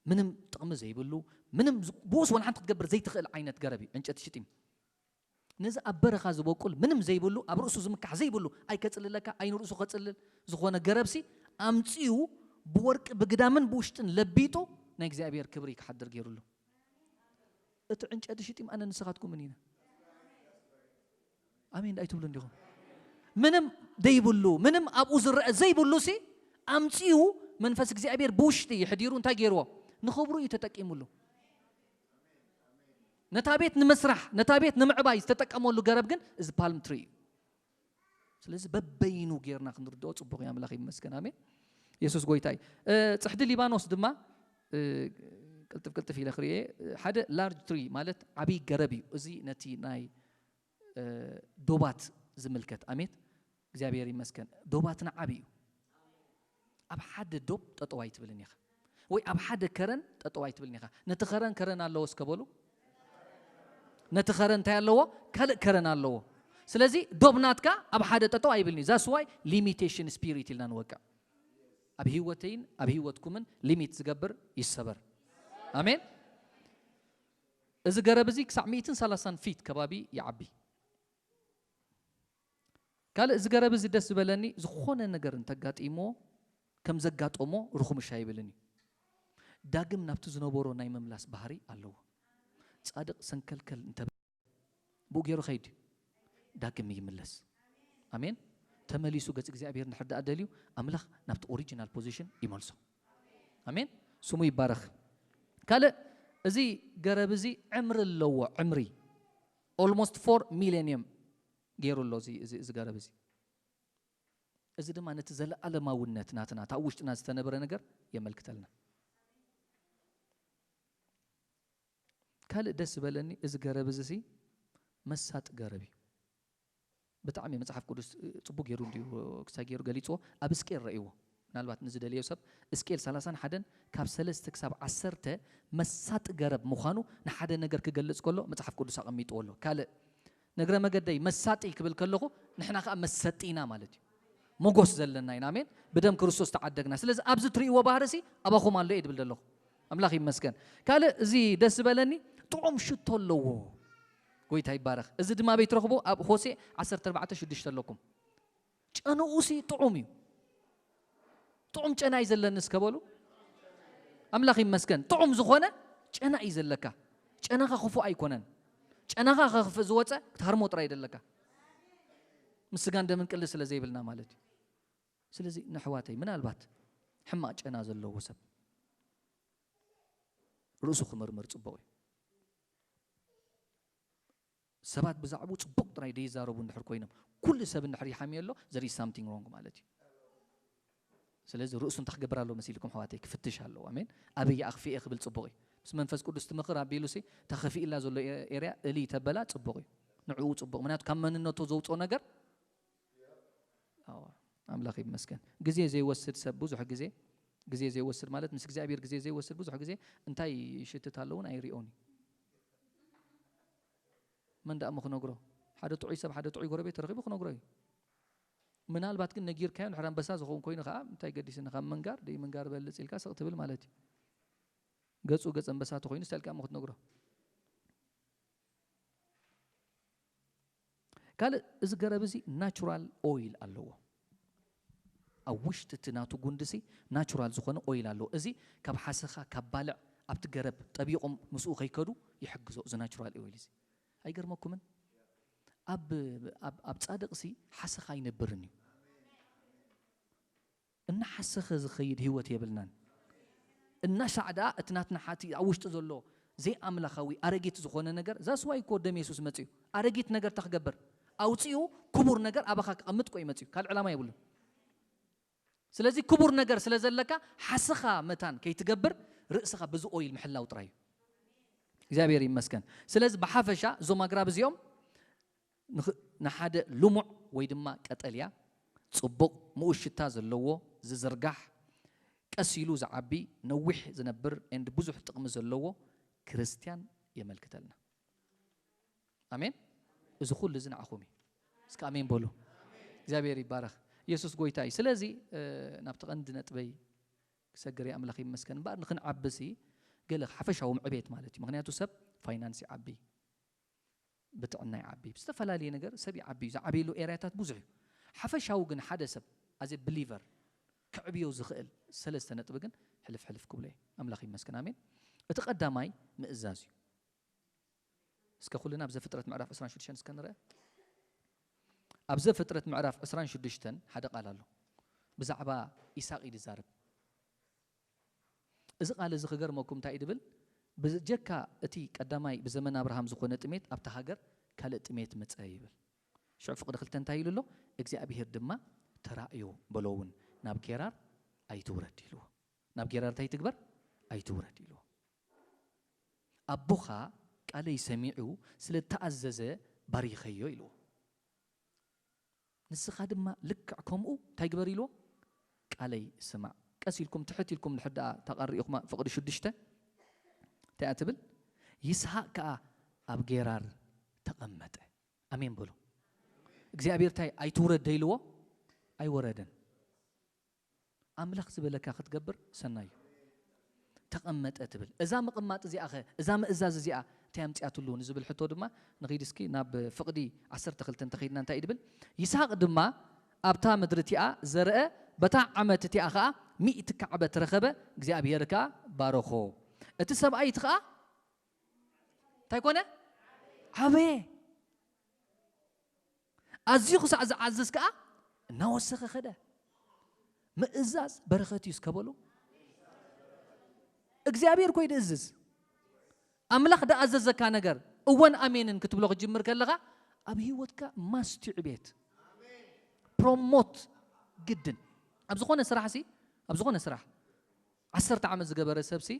ምንም ጥቕሚ ዘይብሉ፣ ምንም ዝ-፣ ብኡስ ወላ ሓንቲ ክትገብር ዘይትኽእል ዓይነት ገረብ እዩ ዕንጨቲ ሽጢም። ነዚ ኣብ በረኻ ዝበቁል፣ ምንም ዘይብሉ፣ ኣብ ርእሱ ዝምካሕ ዘይብሉ፣ ኣይከጽልለካ፣ ኣይንርእሱ ከጽልል ዝኾነ ገረብሲ ኣምጺኡ ብወርቂ ብግዳምን ብውሽጥን ለቢጡ ናይ እግዚኣብሔር ክብሪ ክሓድር ገይሩሉ። እቲ ዕንጨቲ ሽጢም ኣነ ንስኻትኩምን ኢና። ኣሜን ኣይትብሉ እንዲኹም? ምንም ዘይብሉ፣ ምንም ኣብኡ ዝረአ ዘይብሉ ሲ ኣምጺኡ መንፈስ እግዚኣብሔር ብውሽጢ ይሕዲሩ እንታይ ገይርዎ? ንኽብሩ እዩ ተጠቂሙሉ። ነታ ቤት ንምስራሕ፣ ነታ ቤት ንምዕባይ ዝተጠቀመሉ ገረብ ግን እዚ ፓልም ትሪ እዩ። ስለዚ በበይኑ ጌርና ክንርድኦ ጽቡቕ እዩ። ኣምላኽ ይመስገን። ኣሜን። የሱስ ጎይታ እዩ። እ፣ ጽሕዲ ሊባኖስ ድማ፣ እ፣ ቅልጥፍ ቅልጥፍ ኢለ ክርእየ፣ ሓደ ላርጅ ትሪ ማለት ዓብዪ ገረብ እዩ። እዚ ነቲ ናይ፣ እ፣ ዶባት ዝምልከት። ኣሜን። እግዚኣብሔር ይመስገን። ዶባትና ዓብዪ እዩ። ኣብ ሓደ ዶብ ጠጠው ኣይትብልን ኢኻ። ወይ ኣብ ሓደ ከረን ጠጠው ኣይትብልን ኢኻ። ነቲ ከረን ከረን ኣለዎ እስከ በሉ። ነቲ ከረን እንታይ ኣለዎ? ካልእ ከረን ኣለዎ። ስለዚ ዶብ ናትካ ኣብ ሓደ ጠጠው ኣይብልን እዩ። That's why limitation spirit ኢልና ንወቅዕ። ኣብ ህይወተይን ኣብ ህይወትኩምን ሊሚት ዝገብር ይሰበር። ኣሜን። እዚ ገረብ እዚ ክሳዕ ሚእትን ሰላሳን ፊት ከባቢ ይዓቢ። ካልእ እዚ ገረብ እዚ ደስ ዝበለኒ፣ ዝኾነ ነገር እንተጋጢሞ ከም ዘጋጠሞ ርኹምሽ ኣይብልን እዩ። ዳግም ናብቲ ዝነበሮ ናይ ምምላስ ባህሪ ኣለዎ። ጻድቕ ሰንከልከል እንተ ብኡ ገይሩ ኸይድ እዩ። ዳግም ይምለስ። ኣሜን። ተመሊሱ ገጽ እግዚኣብሔር እንድሕር ደኣ ደልዩ ኣምላኽ ናብቲ ኦሪጂናል ፖዚሽን ይመልሶ። ኣሜን። ስሙ ይባረኽ። ካልእ እዚ ገረብ እዚ ዕምሪ ኣለዎ፣ ዕምሪ ኦልሞስት ፎር ሚሌኒየም ገይሩ ኣሎ እዚ፣ እዚ፣ እዚ ገረብ እዚ። እዚ ድማ ነቲ ዘለኣለማውነት ናትና፣ እታ ኣብ ውሽጥና ዝተነብረ ነገር የመልክተልና። ካልእ ደስ ዝበለኒ እዚ ገረብ እዚ ሲ መሳጢ ገረብ እዩ። ብጣዕሚ መጽሓፍ ቅዱስ ጽቡቅ ገይሩ እንድዩ ክሳይ ገይሩ ገሊጽዎ። ኣብ እስቄል ረእይዎ። ምናልባት ንዝደለዮ ሰብ እስቄል ሰላሳን ሓደን ካብ ሰለስተ ክሳብ ዓሰርተ መሳጢ ገረብ ምዃኑ ንሓደ ነገር ክገልጽ ከሎ መጽሓፍ ቅዱስ ኣቐሚጥዎ ኣሎ። ካልእ ነግረ መገደይ መሳጢ ክብል ከለኹ ንሕና ከኣ መሰጢና ማለት እዩ። ሞጎስ ዘለና ኢና። ኣሜን። ብደም ክርስቶስ ተዓደግና። ስለዚ ኣብዚ ትርእይዎ ባህርሲ ኣባኹም ኣሎ እየ ድብል ዘለኹ። ኣምላኽ ይመስገን። ካልእ እዚ ደስ ዝበለኒ ጥዑም ሽቶ ኣለዎ። ጎይታ ይባረኽ። እዚ ድማ ኣበይ ትረኽቦ? ኣብ ሆሴ ዓሰርተ ኣርባዕተ ሽዱሽተ ኣለኩም። ጨንኡሲ ጥዑም እዩ። ጥዑም ጨና እዩ ዘለኒ እስከ በሉ። ኣምላኽ ይመስገን። ጥዑም ዝኾነ ጨና እዩ ዘለካ። ጨናኻ ክፉእ ኣይኮነን። ጨናኻ ከኽፍእ ዝወፀ ክትሃርሞ ጥራይ ደለካ። ምስጋን ደምን ቅል ስለ ዘይብልና ማለት እዩ። ስለዚ ንሕዋተይ ምናልባት ሕማቕ ጨና ዘለዎ ሰብ ርእሱ ክምርምር ጽቡቕ እዩ። ሰባት ብዛዕባኡ ጽቡቕ ጥራይ ደይዛረቡ እንድሕር ኮይኖም ኩሉ ሰብ እንድሕር ይሓምዮ ኣሎ there is something wrong ማለት እዩ። ስለዚ ርእሱ እንታይ ክገብር ኣለዎ መሲልኩም ኣሕዋተይ? ክፍትሽ ኣለዎ። ኣሜን። ኣበይ ኣኽፊኤ ክብል ጽቡቕ እዩ። ምስ መንፈስ ቅዱስ ትምኽር ኣቢሉሲ ተኸፊእላ ዘሎ ኤርያ እሊ ተበላ ጽቡቕ እዩ። ንዕኡ ጽቡቕ ምክንያቱ ካብ መንነቱ ዘውፅኦ ነገር ኣዋ ኣምላኽ ይመስገን። ግዜ ዘይወስድ ሰብ ብዙሕ ግዜ ግዜ ዘይወስድ ማለት ምስ እግዚኣብሔር ግዜ ዘይወስድ ብዙሕ ግዜ እንታይ ይሽትት ኣለውን ኣይሪኦን እዩ። መን ደኣ ምክነግሮ ሓደ ጥዑይ ሰብ ሓደ ጥዑይ ጎረቤት ተረኺቡ ክነግሮ እዩ። ምናልባት ግን ነጊርካዮ ንሕር ኣንበሳ ዝኸውን ኮይኑ ከዓ እንታይ ገዲስኒ ካብ ምንጋር ደይ ምንጋር በልፅ ኢልካ ስቕ ትብል ማለት እዩ። ገፁ ገፅ ኣንበሳ ተኮይኑ ስታልካ እሞ ክትነግሮ ካልእ እዚ ገረብ እዚ ናቹራል ኦይል ኣለዎ። ኣብ ውሽጢ እቲ ናቱ ጉንዲ ሲ ናቹራል ዝኾነ ኦይል ኣለዎ። እዚ ካብ ሓሰኻ ካብ ባልዕ ኣብቲ ገረብ ጠቢቖም ምስኡ ከይከዱ ይሕግዞ እዚ ናቹራል ኦይል እዚ። ኣይገርመኩምን? ኣብ ኣብ ኣብ ጻድቕ ሲ ሓሰኻ ኣይነብርን እዩ። እናሓሰኸ ዝኸይድ ህይወት የብልናን። እናሻዕ ደኣ እቲ ናትና ሓቲ ኣብ ውሽጢ ዘሎ ዘይኣምላኻዊ ኣረጊት ዝኾነ ነገር ዛስዋይ እኮ ደም የሱስ መፅኡ ኣረጊት ነገር ተክገብር ኣውፅኡ ክቡር ነገር ኣባኻ ክቐምጥ ቆይ መፅኡ ካልእ ዕላማ የብሉን። ስለዚ ክቡር ነገር ስለ ዘለካ ሓስኻ መታን ከይትገብር ርእስኻ ብዚ ኦይል ምሕላው ጥራይ እዩ። እግዚኣብሔር ይመስገን። ስለዚ ብሓፈሻ እዞም ኣግራብ እዚኦም ንኽ- ንሓደ ልሙዕ ወይ ድማ ቀጠልያ ጽቡቕ ምኡዝ ሽታ ዘለዎ ዝዝርጋሕ ቀስ ኢሉ ዝዓቢ ነዊሕ ዝነብር and ብዙሕ ጥቕሚ ዘለዎ ክርስትያን የመልክተልና። ኣሜን። እዚ ኩሉ እዚ ንዓኹም እዩ። እስከ ኣሜን በሉ። እግዚኣብሔር ይባረኽ። ኢየሱስ ጎይታ እዩ። ስለዚ እ፣ ናብቲ ቀንዲ ነጥበይ ክሰግር ኣምላኽ ይመስገን እምበኣር ንክንዓብሲ ገለ ሓፈሻዊ ምዕቤት ማለት እዩ። ምክንያቱ ሰብ ፋይናንስ ይዓቢ ብጥዕና ይዓቢ ብዝተፈላለየ ነገር ሰብ ይዓቢ እዩ። ዝዓበየሉ ኤርያታት ብዙሕ እዩ። ሓፈሻዊ ግን ሓደ ሰብ ኣዘ ብሊቨር ክዕብዮ ዝኽእል ሰለስተ ነጥቢ ግን ሕልፍ ሕልፍ ክብሎ እዩ። ኣምላኽ ይመስገን ኣሜን። እቲ ቀዳማይ ምእዛዝ እዩ። እስከ ኩልና ኣብ ዘፍጥረት ምዕራፍ ዕስራን ሽዱሽተን እስከ ንርአ። ኣብ ዘፍጥረት ምዕራፍ ዕስራን ሽዱሽተን ሓደ ቃል ኣሎ። ብዛዕባ ኢሳቅ እዩ ዝዛረብ። እዚ ቃል እዚ ክገርመኩም እንታይ እዩ ድብል? ብጀካ እቲ ቀዳማይ ብዘመን ኣብርሃም ዝኾነ ጥሜት ኣብታ ሃገር ካልእ ጥሜት መጸ ይብል። ሽዑ ፍቕዲ ክልተ እንታይ ኢሉ ኣሎ? እግዚኣብሔር ድማ ተራእዮ በሎ እውን ናብ ጌራር ኣይትውረድ ኢልዎ። ናብ ጌራር እንታይ ትግበር? ኣይትውረድ ኢልዎ። ኣቦኻ ቃለይ ሰሚዑ ስለ እተኣዘዘ ባሪኸዮ ኢልዎ። ንስኻ ድማ ልክዕ ከምኡ እንታይ ግበር ኢልዎ? ቃለይ ስማዕ። ቀስ ኢልኩም ትሕት ኢልኩም ድሕር ደኣ ተቐሪእኹማ ፍቕዲ ሽዱሽተ እንታይ እያ ትብል? ይስሐቅ ከኣ ኣብ ጌራር ተቐመጠ። ኣሜን በሉ። እግዚኣብሔር እንታይ ኣይትውረድ ደይልዎ? ኣይወረደን። ኣምላኽ ዝበለካ ክትገብር ሰናዩ ተቐመጠ ትብል። እዛ ምቕማጥ እዚኣ ኸ እዛ ምእዛዝ እዚኣ እንታይ ኣምፅኣትሉ ንዝብል ሕቶ ድማ ንኺድ እስኪ ናብ ፍቕዲ ዓሰርተ ክልተ እንተኸይድና እንታይ እዩ ድብል? ይስሐቅ ድማ ኣብታ ምድሪ እቲኣ ዘርአ በታ ዓመት እቲኣ ኸዓ ሚእቲ ካዕበት ረኸበ እግዚኣብሔር ከኣ ባረኾ። እቲ ሰብኣይ እቲ ኸዓ እንታይ ኮነ? ዓበየ። ኣዝዩ ክሳዕ ዝዓዝዝ ከኣ እናወሰኸ ኸደ። ምእዛዝ በረኸት እዩ እስከ በሉ። እግዚኣብሔር ኮይ ድእዝዝ ኣምላኽ ድኣዘዘካ ነገር እወን ኣሜንን ክትብሎ ክጅምር ከለኻ ኣብ ህይወትካ ማስትዩ ዕቤት ፕሮሞት ግድን ኣብ ዝኾነ ስራሕ ሲ ኣብ ዝኾነ ስራሕ ዓሰርተ ዓመት ዝገበረ ሰብ ሲ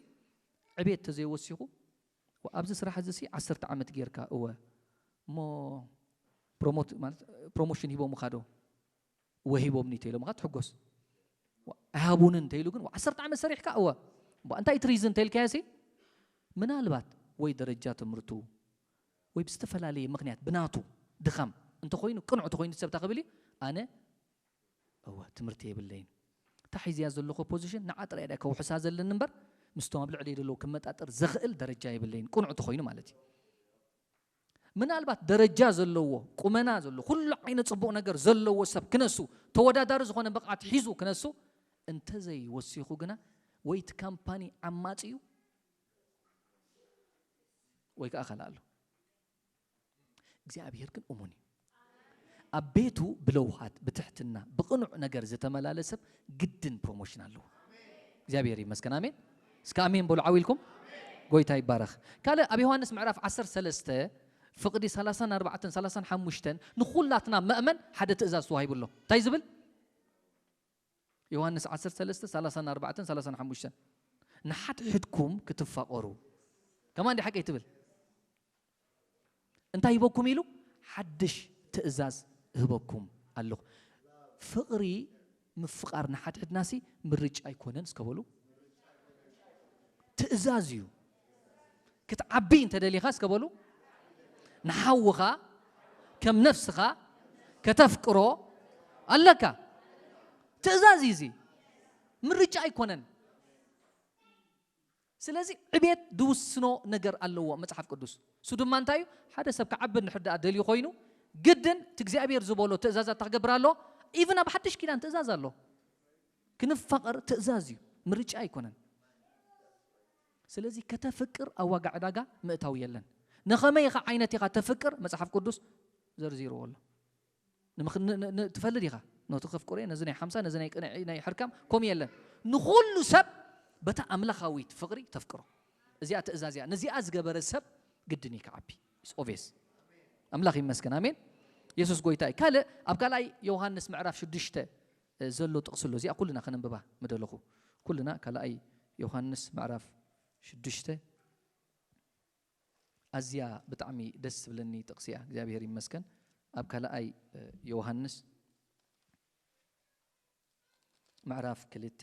ዕቤት ተዘይወሲኹ ኣብዚ ስራሕ እዚ ሲ ዓሰርተ ዓመት ጌርካ እወ እሞ ፕሮሞት ማለት ፕሮሞሽን ሂቦምኻ ዶ እወ ሂቦምኒ እንተኢሎምኻ ትሕጎስ ኣይሃቡንን እንተኢሉ ግን ዓሰርተ ዓመት ሰሪሕካ እወ እንታይ ትሪዝ እንተኢልካዮ ሲ ምናልባት ወይ ደረጃ ትምህርቱ ወይ ብዝተፈላለየ ምክንያት ብናቱ ድኻም እንተኮይኑ ቅኑዕ ተኮይኑ ሰብ ታክብል እዩ ኣነ እወ ትምህርቲ የብለይን። እታ ሒዝያ ዘለኹ ፖዚሽን ንዓ ጥራይ ድያ ከውሕሳ ዘለኒ እምበር፣ ምስቶም ኣብ ልዕለይ ዘለዉ ክመጣጠር ዘኽእል ደረጃ የብለይን። ቅኑዕ ተኾይኑ ማለት እዩ። ምናልባት ደረጃ ዘለዎ፣ ቁመና ዘለዎ፣ ኩሉ ዓይነት ጽቡቕ ነገር ዘለዎ ሰብ ክነሱ፣ ተወዳዳሪ ዝኾነ ብቕዓት ሒዙ ክነሱ እንተዘይወሲኹ ግና፣ ወይ እቲ ካምፓኒ ዓማጺ እዩ፣ ወይ ከኣ ካልእ ኣሎ። እግዚኣብሔር ግን እሙን እዩ። ኣብ ቤቱ ብለውሃት፣ ብትሕትና፣ ብቕኑዕ ነገር ዝተመላለሰ ሰብ ግድን ፕሮሞሽን ኣለዎ። እግዚኣብሔር ይመስገን። ኣሜን። እስከ ኣሜን በሉ ዓው ኢልኩም። ጎይታ ይባረኽ። ካልእ ኣብ ዮሃንስ ምዕራፍ ዓሰርተ ሰለስተ ፍቕዲ ሰላሳን ኣርባዕተን ሰላሳን ሓሙሽተን ንኹላትና መእመን ሓደ ትእዛዝ ተዋሂቡ ኣሎ። እንታይ ዝብል? ዮሃንስ ዓሰርተ ሰለስተ ሰላሳን ኣርባዕተን ሰላሳን ሓሙሽተን ንሓድሕድኩም ክትፋቐሩ። ከማን እንዲ ሓቀይ ትብል? እንታይ ሂበኩም ኢሉ? ሓድሽ ትእዛዝ እህበኩም ኣለኹ። ፍቕሪ ምፍቓር ንሓድሕድናሲ ምርጫ ኣይኮነን እስከ በሉ። ትእዛዝ እዩ። ክትዓቢ እንተ ደሊኻ እስከ በሉ። ንሓውኻ ከም ነፍስኻ ከተፍቅሮ ኣለካ። ትእዛዝ እዩ እዚ። ምርጫ ኣይኮነን። ስለዚ ዕቤት ዝውስኖ ነገር ኣለዎ መጽሓፍ ቅዱስ። እሱ ድማ እንታይ እዩ? ሓደ ሰብ ክዓቢ እንድሕር ደኣ ደልዩ ኮይኑ ግድን እቲ እግዚኣብሔር ዝበሎ ትእዛዛት ክገብር ኣለዎ። ኢቭን ኣብ ሓድሽ ኪዳን ትእዛዝ ኣሎ። ክንፋቐር ትእዛዝ እዩ፣ ምርጫ ኣይኮነን። ስለዚ ከተፍቅር ኣብ ዋጋ ዕዳጋ ምእታው የለን። ንኸመይ ኢኻ ዓይነት ኢኻ ተፍቅር መጽሓፍ ቅዱስ ዘርዚርዎ ኣሎ። ንምኽ- ን- ን- ን- ትፈልጥ ኢኻ ነቲ ከፍቅሮ እየ፣ ነዚ ናይ ሓምሳ፣ ነዚ ናይ ቅንዒ ናይ ሕርካም ከምኡ የለን። ንኹሉ ሰብ በታ ኣምላኻዊት ፍቕሪ ተፍቅሮ። እዚኣ ትእዛዝ እያ። ነዚኣ ዝገበረ ሰብ ግድን እዩ ክዓቢ። It's obvious። ኣምላኽ ይመስገን። ኣሜን። የሱስ ጎይታ እዩ። ካልእ ኣብ ካልኣይ ዮሃንስ ምዕራፍ ሽዱሽተ ዘሎ ጥቕሲ ኣሎ። እዚኣ ኩልና ከነንብባ ምደለኹ። ኩልና ካልኣይ ዮሃንስ ምዕራፍ ሽዱሽተ ኣዝያ ብጣዕሚ ደስ ትብለኒ ጥቕሲ እያ። እግዚኣብሔር ይመስገን። ኣብ ካልኣይ ዮሃንስ ምዕራፍ ክልተ፣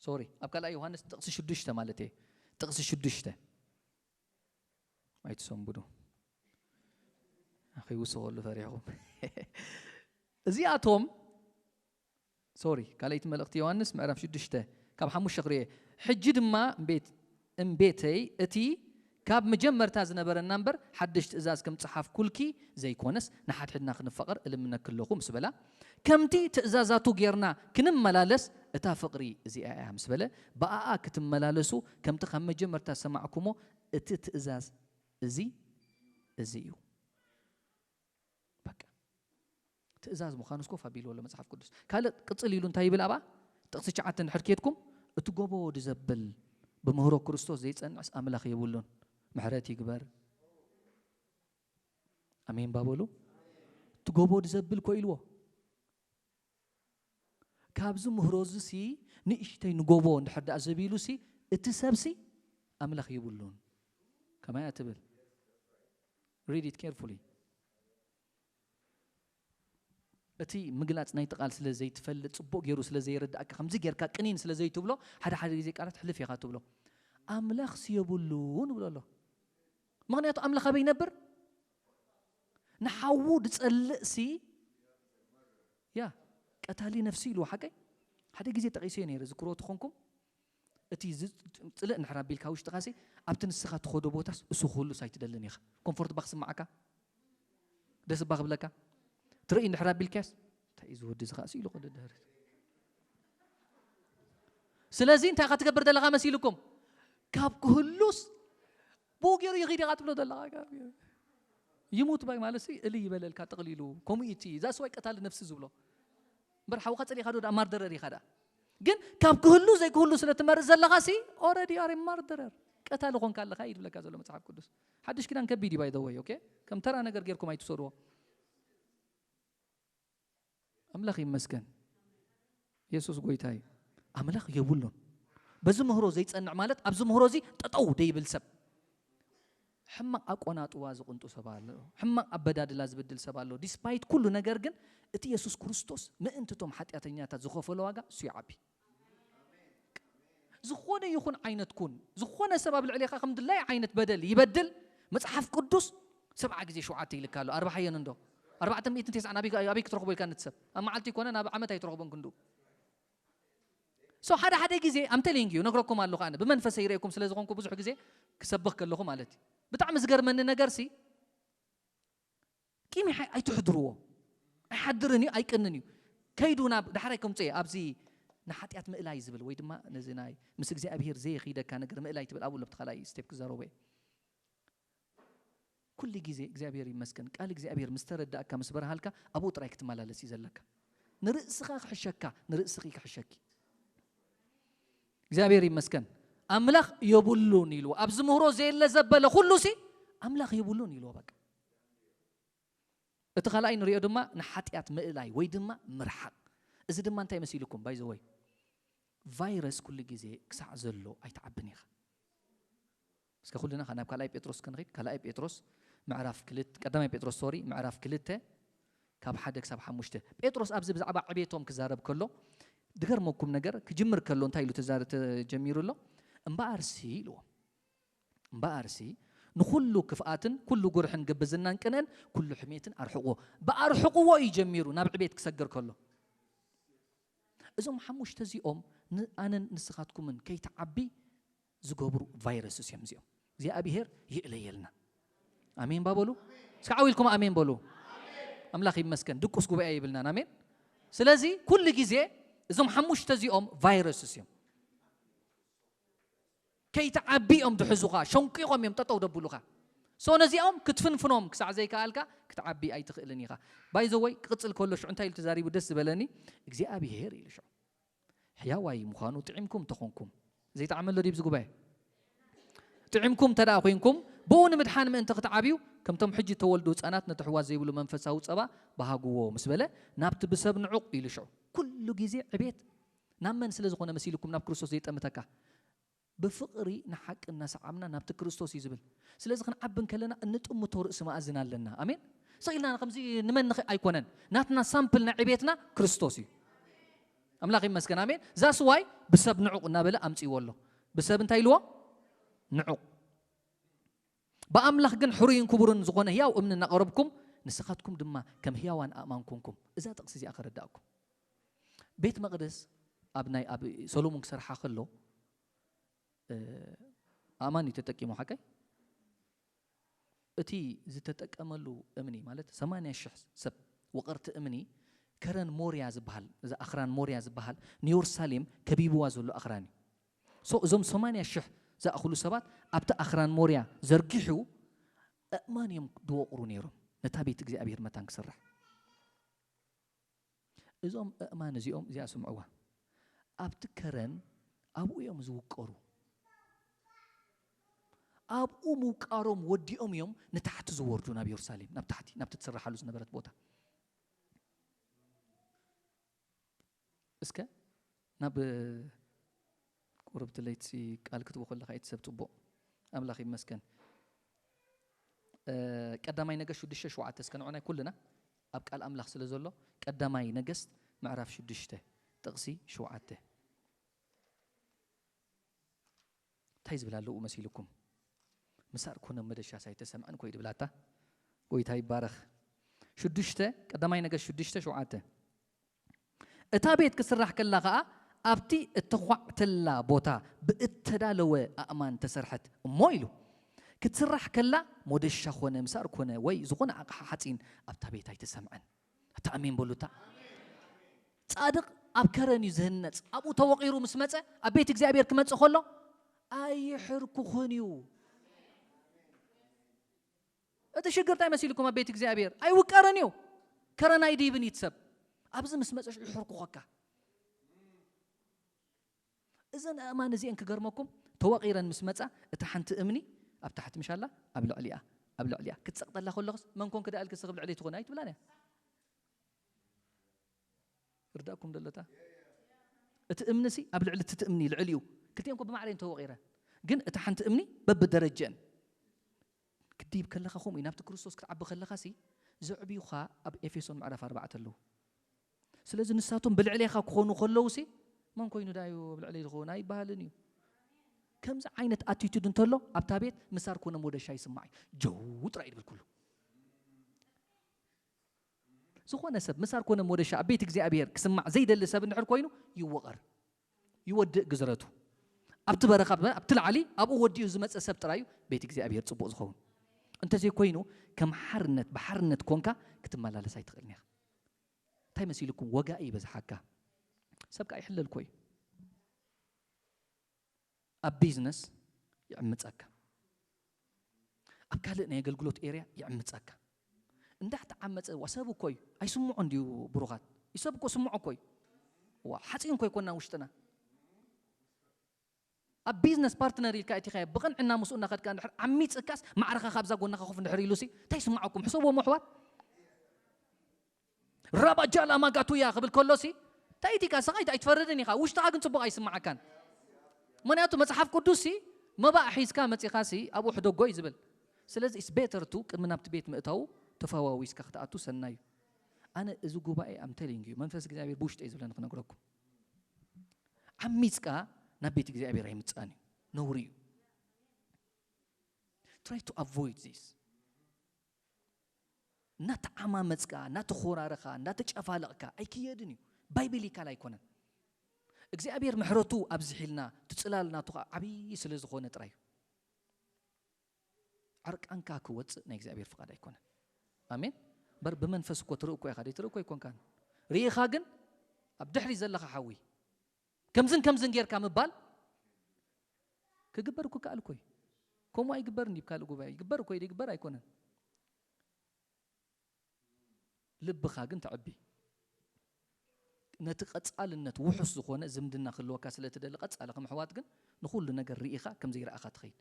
ሶሪ፣ ኣብ ካልኣይ ዮሃንስ ጥቕሲ ሽዱሽተ ማለት እየ። ጥቕሲ ሽዱሽተ ኣይትሰንብዱ። ኣኺ ውስኸሉ ፈሪሕኹም። እዚኣቶም ሶሪ፣ ካልኣይቲ መልእኽቲ ዮሃንስ ምዕራፍ ሽዱሽተ ካብ ሓሙሽተ ክርእየ። ሕጂ ድማ እምቤት- እምቤተይ እቲ ካብ መጀመርታ ዝነበረና እምበር ሓድሽ ትእዛዝ ከም ጸሓፍኩልኪ ዘይኮነስ ንሓድሕድና ክንፋቐር እልምነኪ ኣለኹ ምስ በላ፣ ከምቲ ትእዛዛቱ ጌርና ክንመላለስ እታ ፍቕሪ እዚኣ እያ ምስ በለ፣ ብኣኣ ክትመላለሱ ከምቲ ካብ መጀመርታ ዝሰማዕኩሞ እቲ ትእዛዝ እዚ እዚ እዩ። በቃ ትእዛዝ ምዃኑ እስኮፍ ኣቢልዎ ኣሎ መጽሓፍ ቅዱስ። ካልእ ቅጽል ኢሉ እንታይ ይብል ኣብኣ? ጥቕሲ ትሽዓተ እንድሕር ኬድኩም፣ እቲ ጎቦ ድዘብል ብምህሮ ክርስቶስ ዘይጸንዕስ ኣምላኽ የብሉን። ምሕረት ይግበር። ኣሜን ባበሉ። እቲ ጎቦ ድዘብል ኮ ኢልዎ። ካብዚ ምህሮ እዚ ሲ ንእሽተይ ንጎቦ እንድሕር ደኣ ዘቢሉ ሲ እቲ ሰብ ሲ ኣምላኽ የብሉን። ከማይ እያ ትብል። Read it carefully። እቲ ምግላጽ ናይቲ ቃል ስለ ዘይትፈልጥ፣ ጽቡቕ ገይሩ ስለ ዘይረዳእካ፣ ከምዚ ጌርካ ቅኒን ስለ ዘይትብሎ፣ ሓደ ሓደ ግዜ ቃላት ሕልፍ ኢኻ ትብሎ። ኣምላኽስ የብሉን ይብሎ ኣሎ። ምኽንያቱ ኣምላኽ ኣበይ ይነብር? ንሓዉ ዝጸልእ ሲ ያ ቀታሊ ነፍሲ ኢልዎ ሓቀይ። ሓደ ግዜ ጠቒሰዮ ነይረ፣ ዝክሮ ተኾንኩም። እቲ ዝጽልእ እንድሕር ኣቢልካ ውሽጥኻ ሲ ኣብቲ ንስኻ ትኸዶ ቦታስ እሱ ክህሉስ ኣይትደልን ኢኻ። ኮምፎርት ባክ ስማዓካ፣ ደስ እባ ክብለካ። ትርኢ እንድሕር ኣቢልካስ እንታይ እዩ ዝወዲ እዚ ኸኣ ኢሉ ቅድድህር። ስለዚ እንታይ ኢኻ ትገብር ዘለኻ መሲልኩም? ካብ ክህሉስ ብኡ ገይሩ ይኺድ ኢኻ ትብሎ ዘለኻ። ካብ ይሙት ባይ ማለት ሲ እልይ ይበለልካ ጥቕሊሉ። ከምኡ እዩ እቲ እዛ ስዋይ ቀታሊ ነፍሲ ዝብሎ። እምበር ሓውኻ ጸሊኻ ዶ ደኣ ማርደረር ኢኻ ደኣ። ግን ካብ ክህሉ ዘይክህሉ ስለ ትመርጽ ዘለኻ ሲ ኦረዲ ኣር ማርደረር፣ ቀታሊ ኾንካ ኣለኻ እዩ ዝብለካ ዘሎ መጽሓፍ ቅዱስ። ሓድሽ ኪዳን ከቢድ እዩ ባይ ዘ ወይ። ኦኬ፣ ከም ተራ ነገር ጌርኩም ኣይትውሰድዎ። ኣምላኽ ይመስገን። የሱስ ጎይታ እዩ። ኣምላኽ የብሉን። በዚ ምህሮ ዘይጸንዕ ማለት ኣብዚ ምህሮ እዚ ጠጠው ደይብል ሰብ፣ ሕማቕ ኣቆናጥዋ ዝቕንጡ ሰብ ኣሎ፣ ሕማቕ ኣበዳድላ ዝብድል ሰብ ኣሎ። ዲስፓይት ኩሉ ነገር ግን እቲ የሱስ ክርስቶስ ምእንቲ እቶም ሓጢኣተኛታት ዝኸፈሎ ዋጋ እሱ ይዓቢ። ዝኾነ ይኹን ዓይነት ኩን፣ ዝኾነ ሰብ ኣብ ልዕሌኻ ከም ድላይ ዓይነት በደል ይበድል፣ መጽሓፍ ቅዱስ ሰብዓ ግዜ ሸውዓተ ይልካ ኣሎ። ኣርባሓየን እንዶ ኣርባዕተ ሚእትን ተስዓን ኣበይ ኣበይ ክትረኽቦ ኢልካ ንትሰብ ኣብ መዓልቲ ይኮነ ናብ ዓመት ኣይትረኽቦን ክንዱ so ሓደ ሓደ ግዜ ኣምተሊንግ እዩ ነግረኩም ኣለኹ ኣነ ብመንፈሰ ይርእየኩም ስለ ዝኾንኩ ብዙሕ ግዜ ክሰብኽ ከለኹ ማለት እዩ ብጣዕሚ ዝገርመኒ ነገር ሲ ቂም ኣይትሕድርዎ ኣይሓድርን እዩ ኣይቅንን እዩ ከይዱ ናብ ዳሕራይ ከምፅኦ ኣብዚ ንሓጢኣት ምእላይ ዝብል ወይ ድማ ነዚ ናይ ምስ እግዚኣብሄር ዘየኺደካ ነገር ምእላይ ትብል ኣብኡ ለብቲ ካልኣይ ስቴፕ ክዛረቦ እየ ኩሉ ግዜ እግዚኣብሔር ይመስገን ቃል እግዚኣብሔር ምስ ተረዳእካ ምስ በርሃልካ ኣብኡ ጥራይ ክትመላለስ እዩ ዘለካ ንርእስኻ ክሕሸካ ንርእስኺ ክሕሸኪ እግዚኣብሔር ይመስገን ኣምላኽ የብሉን ኢልዎ ኣብዚ ምህሮ ዘየለ ዘበለ ኩሉ ሲ ኣምላኽ የብሉን ኢልዎ በቃ እቲ ካልኣይ ንሪኦ ድማ ንሓጢኣት ምእላይ ወይ ድማ ምርሓቕ እዚ ድማ እንታይ መሲልኩም ባይዘወይ ቫይረስ ኩሉ ግዜ ክሳዕ ዘሎ ኣይትዓብን ኢኻ እስከ ኩልና ካብ ናብ ካልኣይ ጴጥሮስ ክንኺድ ካልኣይ ጴጥሮስ ምዕራፍ ክልተ ቀዳማይ ጴጥሮስ ሶሪ ምዕራፍ ክልተ ካብ ሓደ ክሳብ ሓሙሽተ ጴጥሮስ ኣብዚ ብዛዕባ ዕቤቶም ክዛረብ ከሎ ድገርመኩም ነገር ክጅምር ከሎ እንታይ ኢሉ ተዛር ተጀሚሩ ኣሎ እምበኣርሲ ኢልዎ እምበኣርሲ ንኹሉ ክፍኣትን ኩሉ ጉርሕን ግብዝናን ቅንእን ኩሉ ሕሜትን ኣርሕቕዎ ብኣርሕቕዎ እዩ ጀሚሩ ናብ ዕቤት ክሰግር ከሎ እዞም ሓሙሽተ እዚኦም ንኣነን ንስኻትኩምን ከይትዓቢ ዝገብሩ ቫይረስስ እዮም እዚኦም እግዚኣብሄር ይእለየልና ኣሜን ባበሉ እስከ ዓው ኢልኩም ኣሜን በሉ ኣምላኽ ይመስገን ድቁስ ጉባኤ ይብልናን ኣሜን ስለዚ ኩሉ ግዜ እዞም ሓሙሽተ እዚኦም ቫይረስስ እዮም ከይትዓቢ እዮም ዝሕዙኻ ሸንቂቖም እዮም ጠጠው ደብሉኻ so ነዚኦም ክትፍንፍኖም ክሳዕ ዘይከኣልካ ክትዓቢ ኣይትኽእልን ኢኻ ባይዘወይ ክቕፅል ከሎ ሽዑ እንታይ ኢሉ ተዛሪቡ ደስ ዝበለኒ እግዚኣብሄር ኢሉ ሽዑ ሕያዋይ ምዃኑ ጥዒምኩም እንተኾንኩም ዘይጠዓመሎ ድዩ ዝጉባኤ ጥዒምኩም እንተ ኮይንኩም ብኡ ንምድሓን ምእንቲ ክትዓብዩ ከምቶም ሕጂ ተወልዱ ህፃናት ነቲ ሕዋስ ዘይብሉ መንፈሳዊ ፀባ በሃግዎ ምስ በለ ናብቲ ብሰብ ንዑቕ ኢሉ ሽዑ ኩሉ ግዜ ዕቤት ናብ መን ስለ ዝኾነ መሲልኩም ናብ ክርስቶስ ዘይጠምተካ ብፍቕሪ ንሓቂ እናሰዓምና ናብቲ ክርስቶስ እዩ ዝብል ስለዚ ክንዓቢ እንከለና እንጥምቶ ርእሲ መኣዝን ኣለና ኣሜን ስቕ ኢልና ከምዚ ንመን ንኽእል ኣይኮነን ናትና ሳምፕል ናይ ዕቤትና ክርስቶስ እዩ ኣምላኽ ይመስገን ኣሜን ዛስዋይ ብሰብ ንዑቕ እናበለ ኣምፅዎ ኣሎ ብሰብ እንታይ ኢልዎ ንዑቕ ብኣምላኽ ግን ሕሩይን ክቡርን ዝኾነ ህያው እምኒ እናቐረብኩም ንስኻትኩም ድማ ከም ህያዋን ኣእማን ኮንኩም እዛ ጥቕሲ እዚኣ ከረዳእኩም ቤት መቕደስ ኣብ ናይ ኣብ ሰሎሞን ክሰርሓ ከሎ ኣእማን እዩ ተጠቂሙ ሓቀይ እቲ ዝተጠቀመሉ እምኒ ማለት ሰማንያ ሽሕ ሰብ ወቐርቲ እምኒ ከረን ሞርያ ዝበሃል እዚ ኣኽራን ሞርያ ዝበሃል ንየሩሳሌም ከቢብዋ ዘሎ ኣኽራን እዩ so እዞም ሰማንያ ሽሕ ዝኣኽሉ ሰባት ኣብቲ ኣኽራን ሞርያ ዘርጊሑ ኣእማን እዮም ዝወቕሩ ነይሮም ነታ ቤት እግዚኣብሔር መታን ክስራሕ እዞም ኣእማን እዚኦም እዚኣ ስምዕዋ ኣብቲ ከረን ኣብኡ እዮም ዝውቀሩ ኣብኡ ምውቃሮም ወዲኦም እዮም ንታሕቲ ዝወርዱ ናብ የሩሳሌም ናብ ታሕቲ ናብቲ ትስራሓሉ ዝነበረት ቦታ እስከ ናብ ቁርብቲ ለይቲ ቃል ክትቡ ከለካ እቲ ሰብ ፅቡቅ ኣምላኽ ይመስገን ቀዳማይ ነገስት ሽዱሽተ ሸውዓተ እስከ ንዑናይ ኩልና ኣብ ቃል ኣምላኽ ስለ ዘሎ ቀዳማይ ነገስት ምዕራፍ ሽዱሽተ ጥቕሲ ሸውዓተ እንታይ ዝብል ኣለዉ መሲልኩም ምሳር ኮነ መደሻ ሳይተሰምዐን ኮይድ ብላታ ጎይታ ይባረኽ ሽዱሽተ ቀዳማይ ነገስት ሽዱሽተ ሸውዓተ እታ ቤት ክስራሕ ከላ ኸኣ ኣብቲ እተዃዕተላ ቦታ ብእተዳለወ ኣእማን ተሰርሐት እሞ ኢሉ ክትስራሕ ከላ ሞደሻ ኮነ ምሳር ኮነ ወይ ዝኾነ ኣቕሓ ሓፂን ኣብታ ቤት ኣይተሰምዐን ኣታ ኣሜን በሉታ ጻድቕ ኣብ ከረን እዩ ዝህነጽ ኣብኡ ተወቒሩ ምስ መጸ ኣብ ቤት እግዚኣብሔር ክመጽእ ከሎ ኣይሕርኩኹን እዩ እቲ ሽግር እንታይ መሲልኩም ኣብ ቤት እግዚኣብሔር ኣይውቀርን እዩ ከረን ኣይድይብን እዩ ሰብ ኣብዚ ምስ መፀሽ ይሕርኩኸካ እዘን ኣእማን እዚአን ክገርመኩም ተወቒረን ምስ መፃ እታ ሓንቲ እምኒ ኣብ ታሕቲ ምሻላ ኣብ ልዕሊኣ ኣብ ልዕሊኣ ክትፀቕጠላ ከለኽስ መን ኮንክ ዳእልክ ስኽብ ልዕሊ ትኾን ኣይትብላን እያ ርዳእኩም ደለታ እቲ እምኒ ሲ ኣብ ልዕሊ እቲ እምኒ ልዕሊኡ ክልቲኦም ኮ ብማዕረ ተወቒረ ግን እታ ሓንቲ እምኒ በብደረጀን ክድይብ ከለኻ ከምኡ እዩ ናብቲ ክርስቶስ ክትዓቢ ከለኻ ሲ ዘዕብዩኻ ኣብ ኤፌሶን ምዕራፍ ኣርባዕተ ኣለዉ ስለዚ ንሳቶም ብልዕሌኻ ክኾኑ ከለዉ ሲ መን ኮይኑ ዳዩ ኣብ ልዕለይ ዝኸውን ኣይበሃልን እዩ ከምዚ ዓይነት ኣቲቱድ እንተሎ ኣብታ ቤት ምሳር ኮነ ሞደሻ ይስማዕ እዩ ጀው ጥራይ ድብል ኩሉ ዝኾነ ሰብ ምሳር ኮነ ሞደሻ ኣብ ቤት እግዚኣብሔር ክስማዕ ዘይደሊ ሰብ እንድሕር ኮይኑ ይወቐር፣ ይወድእ ግዝረቱ። ኣብቲ በረኻ፣ ኣብቲ ላዕሊ ኣብኡ ወዲኡ ዝመፀ ሰብ ጥራዩ ቤት እግዚኣብሔር ፅቡቕ ዝኸውን። እንተዘይኮይኑ ከም ሓርነት ብሓርነት ኮንካ ክትመላለስ ኣይትኽእልን ኢኻ። እንታይ መሲልኩም? ወጋኢ ይበዝሓካ። ሰብ ከዓ ይሕለል እኮ እዩ። ኣብ ቢዝነስ ይዕምፀካ፣ ኣብ ካልእ ናይ ኣገልግሎት ኤርያ ይዕምፀካ። እንዳተዓመፀ ዋ ሰብ እኮ እዩ ኣይስምዖ እንድዩ። ብሩኻት፣ ይሰብ እኮ ስምዖ እኮ እዩ። ዋ ሓፂን እኮ ኣይኮና ውሽጥና። ኣብ ቢዝነስ ፓርትነር ኢልካ እቲኻዮ ብቕንዕና ምስኡ እናኸድካ እንድሕር ዓሚፅካስ ማዕረኻ ካብዛ ጎናኻ ኮፍ እንድሕር ኢሉሲ እንታይ ይስምዓኩም? ሕሰቦ ኣሕዋት። ራባጃላ ማጋቱያ ክብል ከሎሲ እንታይ ኢቲካ ሰኻ ኣይትፈርድን ኢኻ። ውሽጥኻ ግን ፅቡቕ ኣይስምዓካን። ምክንያቱ መፅሓፍ ቅዱስ ሲ መባእ ሒዝካ መፂኻ ሲ ኣብኡ ሕደጎ እዩ ዝብል። ስለዚ it's better to ቅድሚ ናብቲ ቤት ምእታዉ ተፈዋዊስካ ክትኣቱ ሰናዩ። ኣነ እዚ ጉባኤ ኣምተሊንግ እዩ መንፈስ እግዚኣብሔር ብውሽጠ እዩ ዝብለኒ ክነግረኩም። ዓሚፅካ ናብ ቤት እግዚኣብሔር ኣይምፃን እዩ፣ ነውሪ እዩ። Try to avoid this። እናተዓማመፅካ እናተኾራረኻ እናተጨፋለቕካ ኣይክየድን እዩ። ባይብሊካል ኣይኮነን። እግዚኣብሔር ምሕረቱ ኣብዝሒልና ትፅላል ናቱ ከዓ ዓብዪ ስለ ዝኾነ ጥራይ እዩ። ዕርቃንካ ክወፅእ ናይ እግዚኣብሔር ፍቓድ ኣይኮነን። ኣሜን። በር ብመንፈስ እኮ ትርኢ እኮ ኢኻ፣ ትርኢ እኮ ኣይኮንካን። ርኢኻ ግን ኣብ ድሕሪ ዘለኻ ሓዊ ከምዝን ከምዝን ጌርካ ምባል ክግበር እኮ ይከኣል እኮ እዩ። ከምኡ ኣይግበርን እዩ ካልእ ጉባኤ ይግበር እኮ ይግበር ኣይኮነን። ልብኻ ግን ተዕቢ። ነቲ ቀጻልነት ውሑስ ዝኾነ ዝምድና ክህልወካ ስለ ትደሊ ቀጻሊ ከም ኣሕዋት ግን ንኹሉ ነገር ርኢኻ ከም ዘይረኣኻ ትኸይድ።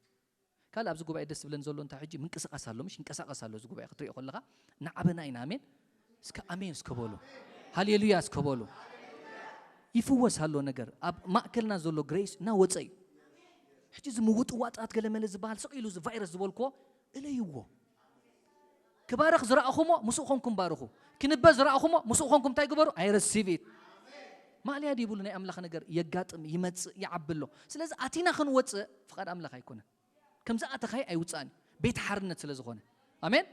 ካልእ ኣብዚ ጉባኤ ደስ ዝብለኒ ዘሎ እንታይ ሕጂ ምንቅስቃስ ኣሎ ምሽ ይንቀሳቀስ ኣሎ እዚ ጉባኤ ክትሪኦ ከለኻ ንዓበና ኢና ኣሜን። እስከ ኣሜን እስከ በሉ። ሃሌሉያ እስከ በሉ። ይፍወስ ኣሎ ነገር ኣብ ማእከልና ዘሎ ግሬስ እናወፀ እዩ። ሕጂ እዚ ምውጥዋጣት ገለመለ ዝበሃል ስቕ ኢሉ እዚ ቫይረስ ዝበልክዎ እለይዎ። ክባረኽ ዝረኣኹሞ ምስኡ ኾንኩም ባርኹ። ክንበ ዝረኣኹሞ ምስኡ ኾንኩም እንታይ ግበሩ? ኣይረሲቪት ማእለያ ድይብሉ ናይ ኣምላኽ ነገር የጋጥም ይመጽእ ይዓቢ ኣሎ። ስለዚ ኣቲና ክንወጽእ ፍቓድ ኣምላኽ ኣይኮነን። ከም ዝኣተኻይ ኣይውጻእን እዩ። ቤት ሓርነት ስለ ዝኾነ ኣሜን።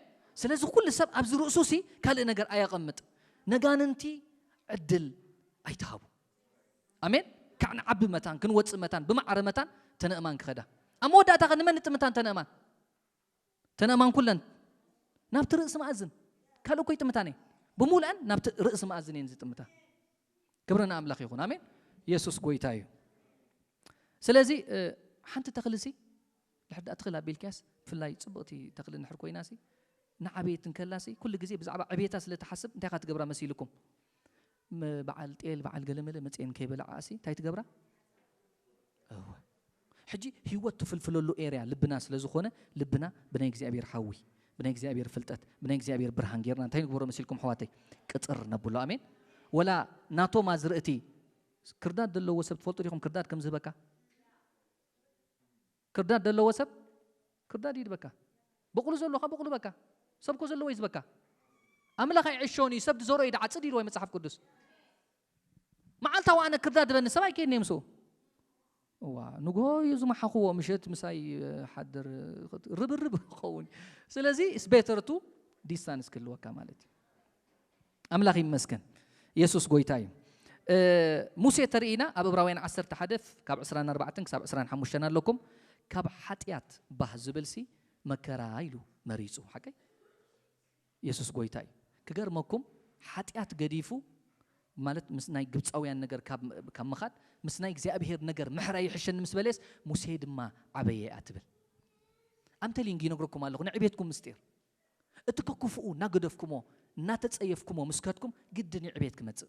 ስለዚ ኩሉ ሰብ ኣብዚ ርእሱ ሲ ካልእ ነገር ኣየቐምጥ። ነጋንንቲ ዕድል ኣይትሃቡ። ኣሜን። ካዕ ንዓቢ መታን ክንወጽእ መታን ብማዕረ መታን ተነእማን ክኸዳ ኣብ መወዳእታ ከ ንመን ንጥምታን ተነእማን ተነእማን ኩለን ናብቲ ርእሲ መኣዝን ካልእ እኮ ይጥምታን እየን ብምሉአን ናብቲ ርእሲ መኣዝን እየን ዝጥምታ። ክብሪ ንኣምላኽ ይኹን ኣሜን። ኢየሱስ ጎይታ እዩ። ስለዚ ሓንቲ ተኽሊ ሲ ድሕር ዳኣ ትኽል ኣቢልካያስ ብፍላይ ፅብቕቲ ተኽሊ እንድሕር ኮይና ሲ ንዓበየት እንከላ ሲ ኩሉ ግዜ ብዛዕባ ዕቤታ ስለ ትሓስብ እንታይ ኢኻ ትገብራ መሲልኩም? በዓል ጤል በዓል ገለመለ መፅኤን ከይበልዓ ሲ እንታይ ትገብራ? እወ ሕጂ ህይወት ትፍልፍለሉ ኤርያ ልብና ስለ ዝኾነ ልብና ብናይ እግዚኣብሔር ሓዊ ብናይ እግዚኣብሔር ፍልጠት ብናይ እግዚኣብሔር ብርሃን ጌርና እንታይ ንግበሮ መሲልኩም ኣሕዋተይ? ቅፅር ነብሎ ኣሜን። ወላ ናቶም ኣዝርእቲ ክርዳድ ዘለዎ ሰብ ትፈልጡ ዲኹም ክርዳድ ከም ዝህበካ? ክርዳድ ዘለዎ ሰብ ክርዳድ ይድበካ። በቕሉ ዘለኻ በቕሉ በካ። ሰብኮ ዘለዎ ይዝበካ። ኣምላኽ ኣይዕሾን እዩ ሰብ ዝዘርኦ እዩ ድዓፅድ ኢልዎ መፅሓፍ ቅዱስ። መዓልታዊ ኣነ ክርዳድ በኒ ሰብ ኣይከይድን እየ ምስኡ። እዋ ንግሆ እዩ ዝመሓኽዎ ምሸት ምሳይ ሓድር ርብርብ ክኸውን። ስለዚ ስቤተርቱ ዲስታንስ ክህልወካ ማለት እዩ። ኣምላኽ ይመስገን። የሱስ ጎይታ እዩ። ሙሴ ተርእይና ኣብ እብራውያን ዓሰርተ ሓደ ካብ ዕስራን ኣርባዕተን ክሳብ ዕስራን ሓሙሽተን ኣለኩም። ካብ ሓጢኣት ባህ ዝብልሲ መከራ ኢሉ መሪፁ ሓቀይ የሱስ ጎይታ እዩ። ክገርመኩም ሓጢኣት ገዲፉ ማለት ምስ ናይ ግብፃውያን ነገር ካብ ምኻድ ምስ ናይ እግዚኣብሄር ነገር ምሕራ ይሕሸኒ ምስ በለየስ ሙሴ ድማ ዓበየ እያ ትብል። ኣምተሊንግ ይነግረኩም ኣለኹ ንዕቤትኩም ምስጢር እቲ ከክፉኡ እናገደፍኩሞ እናተፀየፍኩሞ ምስ ከድኩም ግድን እዩ ዕቤት ክመፅእ።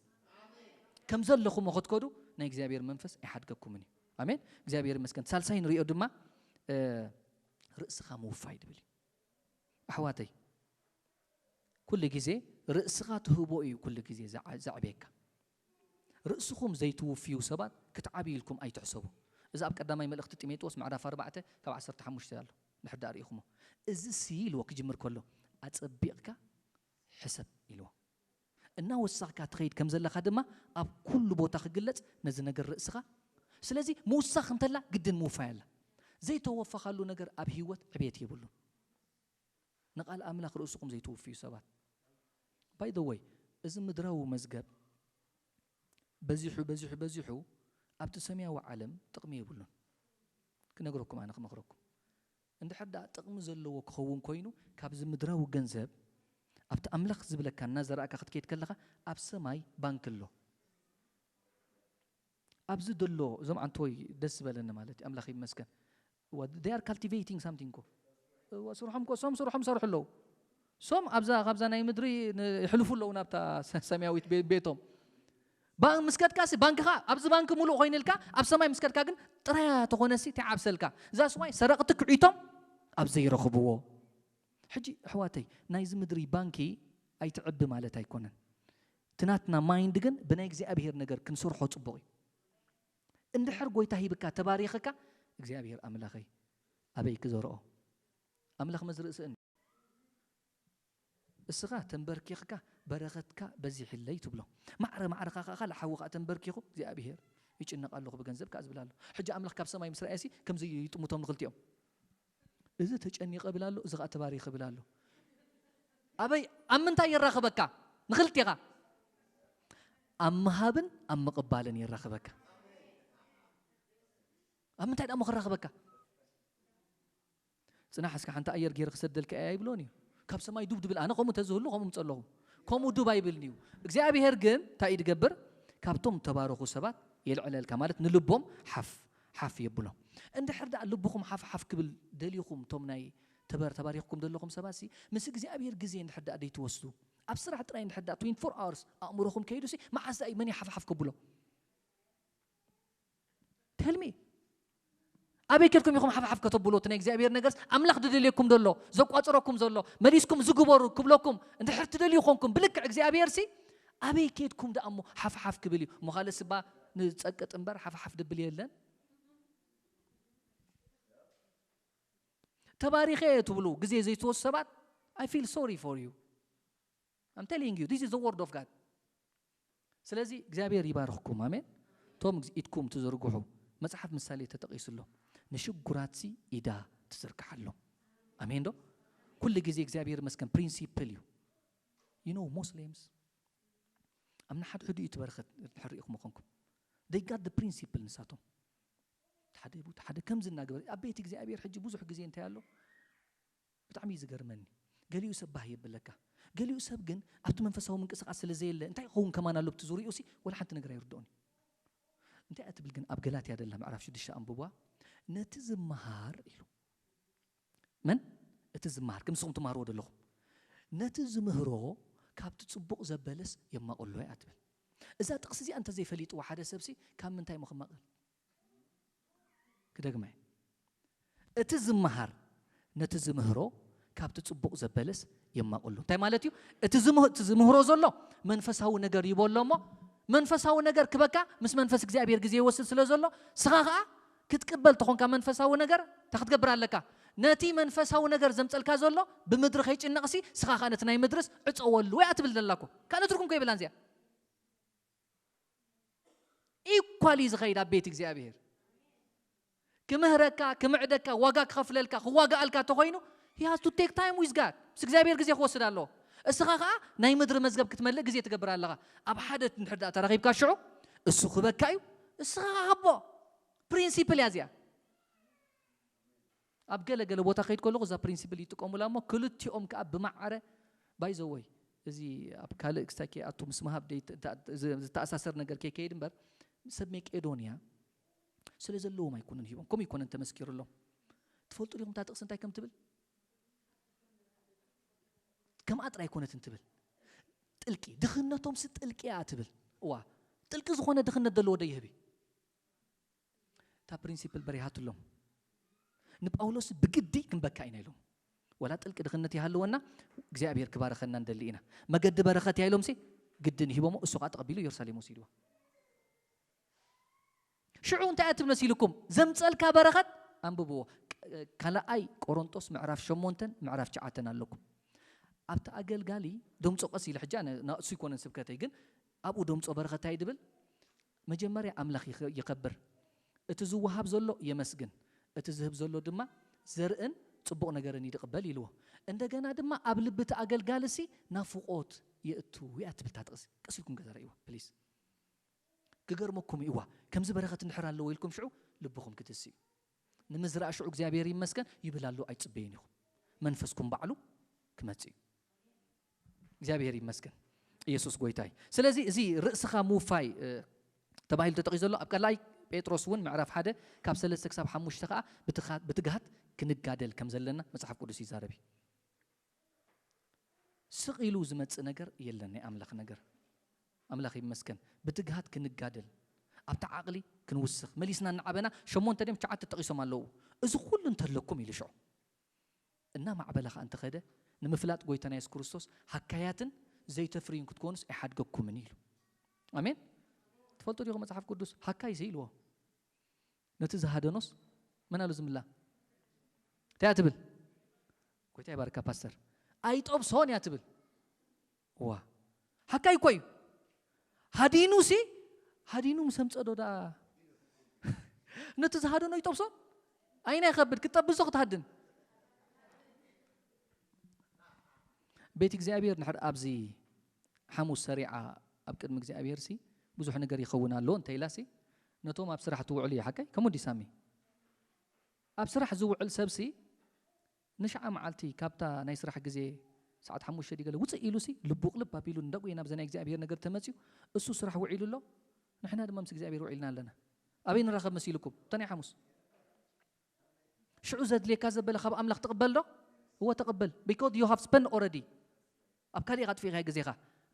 ከም ዘለኹሞ ክትከዱ ናይ እግዚኣብሔር መንፈስ ኣይሓድገኩምን እዩ። ኣሜን። እግዚኣብሔር ይመስገን። ሳልሳይ ንሪኦ ድማ ርእስኻ ምውፋይ ድብል እዩ። ኣሕዋተይ ኩሉ ግዜ ርእስኻ ትህቦ እዩ ኩሉ ግዜ ዘዕቤካ። ርእስኹም ዘይትውፍዩ ሰባት ክትዓብዩ ኢልኩም ኣይትሕሰቡ። እዚ ኣብ ቀዳማይ መልእኽቲ ጢሞቴዎስ ምዕራፍ ኣርባዕተ ካብ ዓሰርተ ሓሙሽተ ኣሎ። ንሕዳ ርኢኹሞ እዚ ሲ ኢልዎ ክጅምር ከሎ ኣጸቢቕካ ሕሰብ ኢልዎ። እናወሰኽካ ትኸይድ ከም ዘለኻ ድማ ኣብ ኩሉ ቦታ ክግለጽ ነዚ ነገር ርእስኻ። ስለዚ ምውሳኽ እንተላ ግድን ምውፋይ ኣላ። ዘይተወፈኻሉ ነገር ኣብ ህይወት ዕቤት የብሉን። ንቓል ኣምላኽ ርእስኹም ዘይትውፍዩ ሰባት። ባይ ዘ ወይ እዚ ምድራዊ መዝገብ በዚሑ በዚሑ በዚሑ ኣብቲ ሰማያዊ ዓለም ጥቕሚ የብሉን። ክነግረኩም፣ ኣነ ክመኽረኩም፣ እንድሕር ደኣ ጥቕሚ ዘለዎ ክኸውን ኮይኑ፣ ካብዚ ምድራዊ ገንዘብ ኣብቲ ኣምላኽ ዝብለካ እናዘራእካ ክትከይድ ከለኻ፣ ኣብ ሰማይ ባንክ ኣሎ። ኣብዚ ደሎ እዞም ዓንተወይ ደስ ዝበለኒ ማለት እዩ። ኣምላኽ ይመስገን። What they are cultivating something እኮ። እዋ፣ ስርሖም እኮ፣ ሶም ስርሖም ሰርሑ ኣለዉ። ሶም ኣብዛ፣ ካብዛ ናይ ምድሪ ን-፣ ይሕልፉ ኣለዉ ናብታ ሰ-፣ ሰማያዊት ቤ-፣ ቤቶም። ባንክ ምስ ከድካሲ፣ ባንክኻ ኣብዚ ባንክ ሙሉእ ኮይንልካ፣ ኣብ ሰማይ ምስ ከድካ ግን ጥራያ ተኾነሲ ተዓብሰልካ። እዛ ስዋይ ሰረቕቲ ክዒቶም ኣብ ዘይረኽብዎ። ሕጂ ኣሕዋተይ፣ ናይዚ ምድሪ ባንኪ ኣይትዕቢ ማለት ኣይኮነን። እቲ ናትና ማይንድ ግን ብናይ እግዚኣብሔር ነገር ክንሰርሖ ጽቡቕ እዩ። እንድሕር ጎይታ ሂብካ ተባሪኽካ፣ እግዚኣብሔር ኣምላኸይ ኣበይ ክዘርኦ? ኣምላኽ መዝርኢ ስእን። እስኻ ተንበርኪኽካ በረኸትካ በዚሕለይ ትብሎ። ማዕረ ማዕረኻ ከኣ ካልእ ሓዊ ከኣ ተንበርኪኹ እግዚኣብሔር ይጭነቕ ኣለኹ ብገንዘብ ከኣ ዝብል ኣሎ። ሕጂ ኣምላኽ ካብ ሰማይ ምስ ረኣየሲ ከምዚ ይጥምቶም ንኽልቲኦም። እዚ ተጨኒቐ ብል ኣሎ፣ እዚ ኸኣ ተባሪኸ ብል ኣሎ። ኣበይ፣ ኣብ ምንታይ የራኽበካ? ንኽልቴኻ። ኣብ ምሃብን ኣብ ምቕባልን የራኽበካ። ኣብ ምንታይ ደኣ እሞ ክራኽበካ? ጽናሕ እስከ ሓንቲ ኣየር ገይረ ክሰደልካ እየ ኣይብሎን እዩ። ካብ ሰማይ ዱብ ድብል፣ ኣነ ከምኡ ተዝህሉ ከምኡ ምጸለኹ። ከምኡ ዱብ ኣይብልን እዩ። እግዚኣብሔር ግን እንታይ እዩ ዝገብር? ካብቶም ተባረኹ ሰባት የልዕለልካ፣ ማለት ንልቦም ሓፍ ሓፍ የብሎም። እንድሕር ደኣ ልብኹም ሓፍ ሓፍ ክብል ደሊኹም፣ እቶም ናይ ተበር-፣ ተባሪኽኩም ዘለኹም ሰባት ሲ፣ ምስ እግዚኣብሔር ግዜ እንድሕር ደኣ ደይትወስዱ፣ ኣብ ስራሕ ጥራይ እንድሕር ደኣ twenty-four hours ኣእምሮኹም ከይዱ ሲ፣ መዓስ ደኣ እዩ መን እዩ ሓፍ ሓፍ ከብሎ? Tell me። ኣበይ ከድኩም ኢኹም ሓፍ ሓፍ ከተብሉ? እቲ ናይ እግዚኣብሔር ነገርስ ኣምላኽ ዝደልየኩም ዘሎ፣ ዘቋጽረኩም ዘሎ፣ መሊስኩም ዝግበሩ ክብለኩም እንድሕር ትደልዩ ኮንኩም ብልክዕ እግዚኣብሔር ሲ፣ ኣበይ ከድኩም ደኣ እሞ ሓፍ ሓፍ ክብል እዩ? እሞ ካልእ ስባ ንጸቅጥ እምበር ሓፍ ሓፍ ድብል የለን። ተባሪኸ እየ ትብሉ ግዜ ዘይትወስዱ ሰባት፣ I feel sorry for you። I'm telling you, this is the word of God። ስለዚ እግዚኣብሔር ይባርኽኩም። ኣሜን። እቶም ግዝ-፣ ኢድኩም ትዘርግሑ፣ መጽሓፍ ምሳሌ ተጠቒሱ ኣሎ። ንሽጉራትሲ ኢዳ ትዝርግሓሎም። ኣሜን ዶ? ኩሉ ግዜ እግዚኣብሔር ይመስገን፣ ፕሪንሲፕል እዩ። You know, Muslims፣ ኣብ ንሓድሕዱ እዩ እቲ በረኸት፣ እንድሕር ርኢኹም ኮንኩም። They got the principle ንሳቶም። ሓደ ቡ-፣ ሓደ ከምዚ እናገበረ፣ ኣብ ቤት እግዚኣብሔር ሕጂ ብዙሕ ግዜ እንታይ ኣሎ? ብጣዕሚ እዩ ዝገርመኒ። ገሊኡ ሰብ ባህ የብለካ። ገሊኡ ሰብ ግን ኣብቲ መንፈሳዊ ምንቅስቃስ ስለ ዘየለ፣ እንታይ ይኸውን ከማን ኣሎ ብቲ ዙርያኡ ሲ፣ ወላ ሓንቲ ነገር ኣይርድኦን እዩ። እንታይ እያ ትብል ግን ኣብ ገላትያ ደላ ምዕራፍ ሽዱሽተ ኣንብቧ። ነቲ ዝመሃር ኢሉ። መን? እቲ ዝመሃር፣ ከም ንስኹም ትመሃርዎ ዘለኹም። ነቲ ዝምህሮ ካብቲ ጽቡቕ ዘበለስ የማቕሎ እያ ትብል። እዛ ጥቕሲ እዚኣ እንተዘይፈሊጥዋ ሓደ ሰብ ሲ፣ ካብ ምንታይ እሞ ክማቐል? ክደግማ እየ። እቲ ዝመሃር ነቲ ዝምህሮ ካብቲ ጽቡቕ ዘበለስ የማቕሎ። እንታይ ማለት እዩ? እቲ ዝምህ-፣ እቲ ዝምህሮ ዘሎ መንፈሳዊ ነገር ይቦ ኣሎ እሞ፣ መንፈሳዊ ነገር ክበካ ምስ መንፈስ እግዚኣብሔር ግዜ ይወስድ ስለ ዘሎ፣ ስኻ ኸኣ ክትቅበል ተኾንካ መንፈሳዊ ነገር፣ እንታይ ክትገብር ኣለካ? ነቲ መንፈሳዊ ነገር ዘምጸልካ ዘሎ ብምድሪ ከይጭነቕሲ፣ ስኻ ኸኣ ነቲ ናይ ምድርስ ዕጸወሉ እያ ትብል ዘላ እኮ። ካልእ ትርጉም ከ የብላን እዚኣ። ኢኳሊ ዝኸይድ ኣብ ቤት እግዚኣብሔር። ክምህረካ፣ ክምዕደካ፣ ዋጋ ክኸፍለልካ፣ ክዋጋኣልካ ተኾይኑ፣ he has to take time with God። ምስ እግዚኣብሔር ግዜ ክወስድ ኣለዎ። እስኻ ኸኣ ናይ ምድሪ መዝገብ ክትመልእ ግዜ ትገብር ኣለኻ። ኣብ ሓደ እንድሕር ደኣ ተራኺብካ ሽዑ፣ እሱ ክበካ እዩ፣ እስኻ ኸኣ ሃቦ። ፕሪንሲፕል እያ እዚኣ። ኣብ ገለ ገለ ቦታ ከይድ ከለኹ እዛ ፕሪንሲፕል ይጥቀሙላ እሞ፣ ክልቲኦም ከኣ ብማዕረ፣ by the way፣ እዚ ኣብ ካልእ ክስታይ ከይኣቱ ምስ ምሃብ ደይ-፣ ተ-፣ ተ-፣ ዝ-፣ ዝተኣሳሰር ነገር ከይከይድ እምበር፣ ሰብ መቄዶንያ ስለ ዘለዎም ኣይኮኑን ሂቦም። ከምኡ ኣይኮነን ተመስኪሩሎም። ትፈልጡ ዲኹም እታ ጥቕሲ እንታይ ከም ትብል? ከምኣ ጥራይ ኣይኮነትን ትብል። ጥልቂ፣ ድኽነቶምሲ ጥልቂ እያ ትብል። እዋ፣ ጥልቂ ዝኾነ ድኽነት ዘለዎ ዶ ይህብ እዩ? እታ ፕሪንሲፕል በሪሃትሎም። ንጳውሎስ ብግዲ ክንበካ ኢና ኢሎም። ወላ ጥልቂ ድኽነት ይሃልወና፣ እግዚኣብሔር ክባርኸና ንደሊ ኢና። መገዲ በረኸት እያ ኢሎምሲ፣ ግድን ሂቦሞ፣ እሱ ኸዓ ተቐቢሉ ኢየሩሳሌም ወሲድዋ። ሽዑ እንታይ እያ ትብል መሲልኩም? ዘምጸልካ በረኸት፣ ኣንብብዎ። ቅ-፣ ካልኣይ ቆሮንጦስ ምዕራፍ ሸሞንተን ምዕራፍ ትሽዓተን ኣለኩም። ኣብቲ ኣገልጋሊ ደምጾ ቀስ ኢለ፣ ሕጂ ኣነ ናእሱ ኣይኮነን ስብከተይ፣ ግን ኣብኡ ደምጾ በረኸት እንታይ ድብል? መጀመርያ ኣምላኽ ይኸ-፣ ይኸብር። እቲ ዝወሃብ ዘሎ የመስግን፣ እቲ ዝህብ ዘሎ ድማ ዘርእን ጽቡቕ ነገርን ይድቕበል ኢልዎ። እንደገና ድማ ኣብ ልቢ እቲ ኣገልጋሊ ሲ ናፍቖት የእቱ እያ ትብል እታ ጥቕሲ። ቀስ ኢልኩም ገዛ ረእይዋ ፕሊስ። ክገርመኩም እዩ። እዋ ከምዚ በረኸት እንድሕር ኣለዎ ኢልኩም ሽዑ ልብኹም ክትስእ እዩ። ንምዝራእ ሽዑ እግዚኣብሔር ይመስገን ይብል ኣሎ ኣይጽበይን ኢኹም። መንፈስኩም ባዕሉ ክመጽእ እዩ። እግዚኣብሔር ይመስገን። ኢየሱስ ጎይታ እዩ። ስለዚ እዚ ርእስኻ ምውፋይ ተባሂሉ ተጠቒሱ ዘሎ ኣብ ካልኣይ ጴጥሮስ እውን ምዕራፍ ሓደ ካብ ሰለስተ ክሳብ ሓሙሽተ ከዓ ብትግሃት ክንጋደል ከም ዘለና መጽሓፍ ቅዱስ ይዛረብ እዩ። ስቕ ኢሉ ዝመጽእ ነገር የለን። ናይ ኣምላኽ ነገር ኣምላኽ ይመስገን። ብትግሃት ክንጋደል ኣብቲ ዓቕሊ ክንውስኽ መሊስና እናዓበና ሸሞንተ ድም ትሽዓተ ተጠቒሶም ኣለዉ። እዚ ኩሉ እንተለኩም ኢሉ ሽዑ እና ማዕበላ ኸዓ እንተኸደ ንምፍላጥ ጎይታና የሱስ ክርስቶስ ሃካያትን ዘይተፍርዩን ክትኮኑስ ኣይሓድገኩምን ኢሉ። ኣሜን። ትፈልጡ ዲኹም መጽሓፍ ቅዱስ ሃካይ ኢልዎ ነቲ ዝሃደኖስ መን ኣሉ ዝምላ እንታይ ትብል? ጎይታ ይባርካ ፓስተር። ኣይጠብሶን እያ ትብል። ዋ ሃካይ እኮ እዩ። ሃዲኑ ሲ ሃዲኑ ምስ ኣምጸዶ ዳ ነቲ ዝሃደኖ ይጠብሶን ኣይና ይኸብድ ክትጠብሶ ክትሃድን ቤት እግዚኣብሔር ንሕር ኣብዚ ሓሙስ ሰሪዓ ኣብ ቅድሚ እግዚኣብሔር ሲ ብዙሕ ነገር ይኸውን ኣሎ እንተ ኢላ ሲ ነቶም ኣብ ስራሕ ትውዕሉ እዩ ሓቀይ ከምኡ ዲሳሚ ኣብ ስራሕ ዝውዕል ሰብሲ ንሽዓ መዓልቲ ካብታ ናይ ስራሕ ግዜ ሰዓት ሓሙሽተ ዲገለ ውፅእ ኢሉ ሲ ልቡ ቅልብ ኣቢሉ ንደቁ ናብ ዘናይ እግዚኣብሔር ነገር ተመፅዩ እሱ ስራሕ ውዒሉ ኣሎ ንሕና ድማ ምስ እግዚኣብሔር ውዒልና ኣለና ኣበይ ንራኸብ መሲልኩም እታ ናይ ሓሙስ ሽዑ ዘድልየካ ዘበለ ካብ ኣምላኽ ትቕበል ዶ እወ ተቕበል because you have spent already ኣብ ካሊእ ኢኻ ኣጥፊእኻ ግዜኻ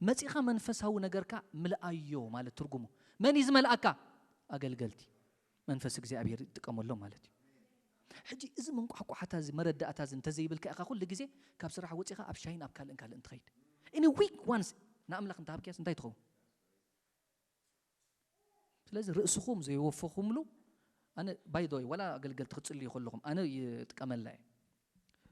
መፂኻ መንፈሳዊ ነገርካ ምልኣዮ ማለት ትርጉሙ መን እዩ ዝመልኣካ ኣገልገልቲ መንፈስ እግዚኣብሔር ይጥቀመሎም ማለት እዩ ሕጂ እዚ መንቋሕቋሓታ እዚ መረዳእታ እዚ እንተዘይብልካ ኢኻ ኩሉ ግዜ ካብ ስራሕ ወፂኻ ኣብ ሻይን ኣብ ካልእን ካልእን ትኸይድ in week once ንኣምላኽ እንተሃብክያስ እንታይ ትኸውን ስለዚ ርእስኹም ዘይወፈኹምሉ ኣነ ባይዶይ ዋላ ኣገልገልቲ ክትፅልዩ ከለኹም ኣነ ይጥቀመላ እየ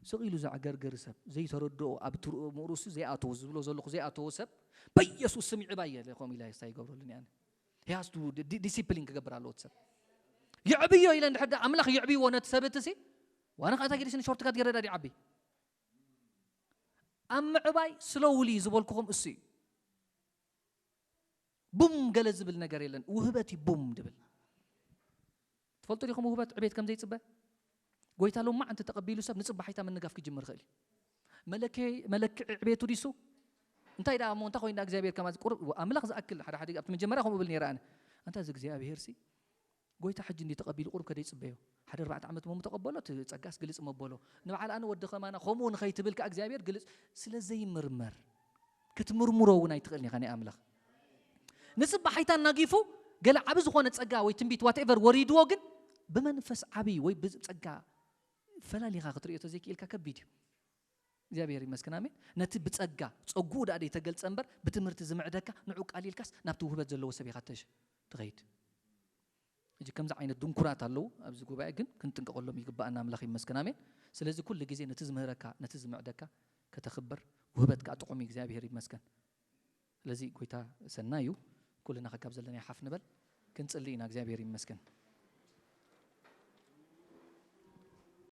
ስቕ ኢሉ ዘዕገርገር ሰብ ዘይተረድኦ ኣብ ትርኡ ምእሩሱ ዘይኣተዎ ዝብሎ ዘለኹ ዘይኣተዎ ሰብ በኢየሱስ ስም ይዕባየ ኢለ ከምኡ ኢላ ስታ ይገብረሉኒ ኣነ ሂያስቱ ዲሲፕሊን ክገብር ኣለዎ እቲ ሰብ ይዕብዮ ኢለ እንድሕር ኣምላኽ ይዕብይዎ ነቲ ሰብ እቲ ሲ ዋነ ከዓ እንታይ ገዲስኒ ሾርትካት ገረዳ ዲዓቢ ኣብ ምዕባይ ስለውሊ ዝበልኩኹም እሱ እዩ ቡም ገለ ዝብል ነገር የለን ውህበት እዩ ቡም ድብል ትፈልጡ ዲኹም ውህበት ዕቤት ከም ዘይፅበ ጎይታ ሎማዕ እንተ ተቐቢሉ ሰብ ንፅባሒታ ምንጋፍ ክጅምር ይኽእል እዩ መለክዒ ዕቤቱ ዲሱ እንታይ ደኣ እሞ እንታይ ኮይና እግዚኣብሔር ከማ ቁርብ ኣምላኽ ዝኣክል ሓደ ሓደ ኣብቲ መጀመርያ ከምኡ ብል ነይረ ኣነ ኣንታ እዚ እግዚኣብሔር ሲ ጎይታ ሕጂ እንዲ ተቐቢሉ ቁርብ ከደይ ጽበዮ ሓደ ኣርባዕተ ዓመት መሙ ተቐበሎ እቲ ጸጋስ ግልጽ መበሎ ንበዓል ኣነ ወዲ ኸማና ከምኡ ንኸይትብል ከኣ እግዚኣብሔር ግልጽ ስለ ዘይምርመር ክትምርምሮ እውን ኣይትኽእልን ኢኻ ናይ ኣምላኽ ንጽባሓይታ እናጊፉ ገለ ዓቢ ዝኾነ ጸጋ ወይ ትንቢት ዋትኤቨር ወሪድዎ ግን ብመንፈስ ዓቢ ወይ ብጸጋ ፈላሊኻ ክትርእዮ ተዘይክኢልካ ከቢድ እዩ እግዚኣብሔር ይመስገን ኣሜን ነቲ ብጸጋ ጸጉኡ ደኣ ደይተገልጸ እምበር ብትምህርቲ ዝምዕደካ ንዑ ቃሊልካስ ናብቲ ውህበት ዘለዎ ሰብ ኢኻ ትኸይድ ሕጂ ከምዚ ዓይነት ድንኩራት ኣለዉ ኣብዚ ጉባኤ ግን ክንጥንቀቀሎም ይግባኣና ኣምላኽ ይመስገን ኣሜን ስለዚ ኩሉ ግዜ ነቲ ዝምህረካ ነቲ ዝምዕደካ ከተኽብር ውህበት ከዓ ጥዑም እግዚኣብሔር ይመስገን ስለዚ ጎይታ ሰና እዩ ኩልና ከካብ ዘለና ይሓፍ ንበል ክንፅሊ ኢና እግዚኣብሔር ይመስገን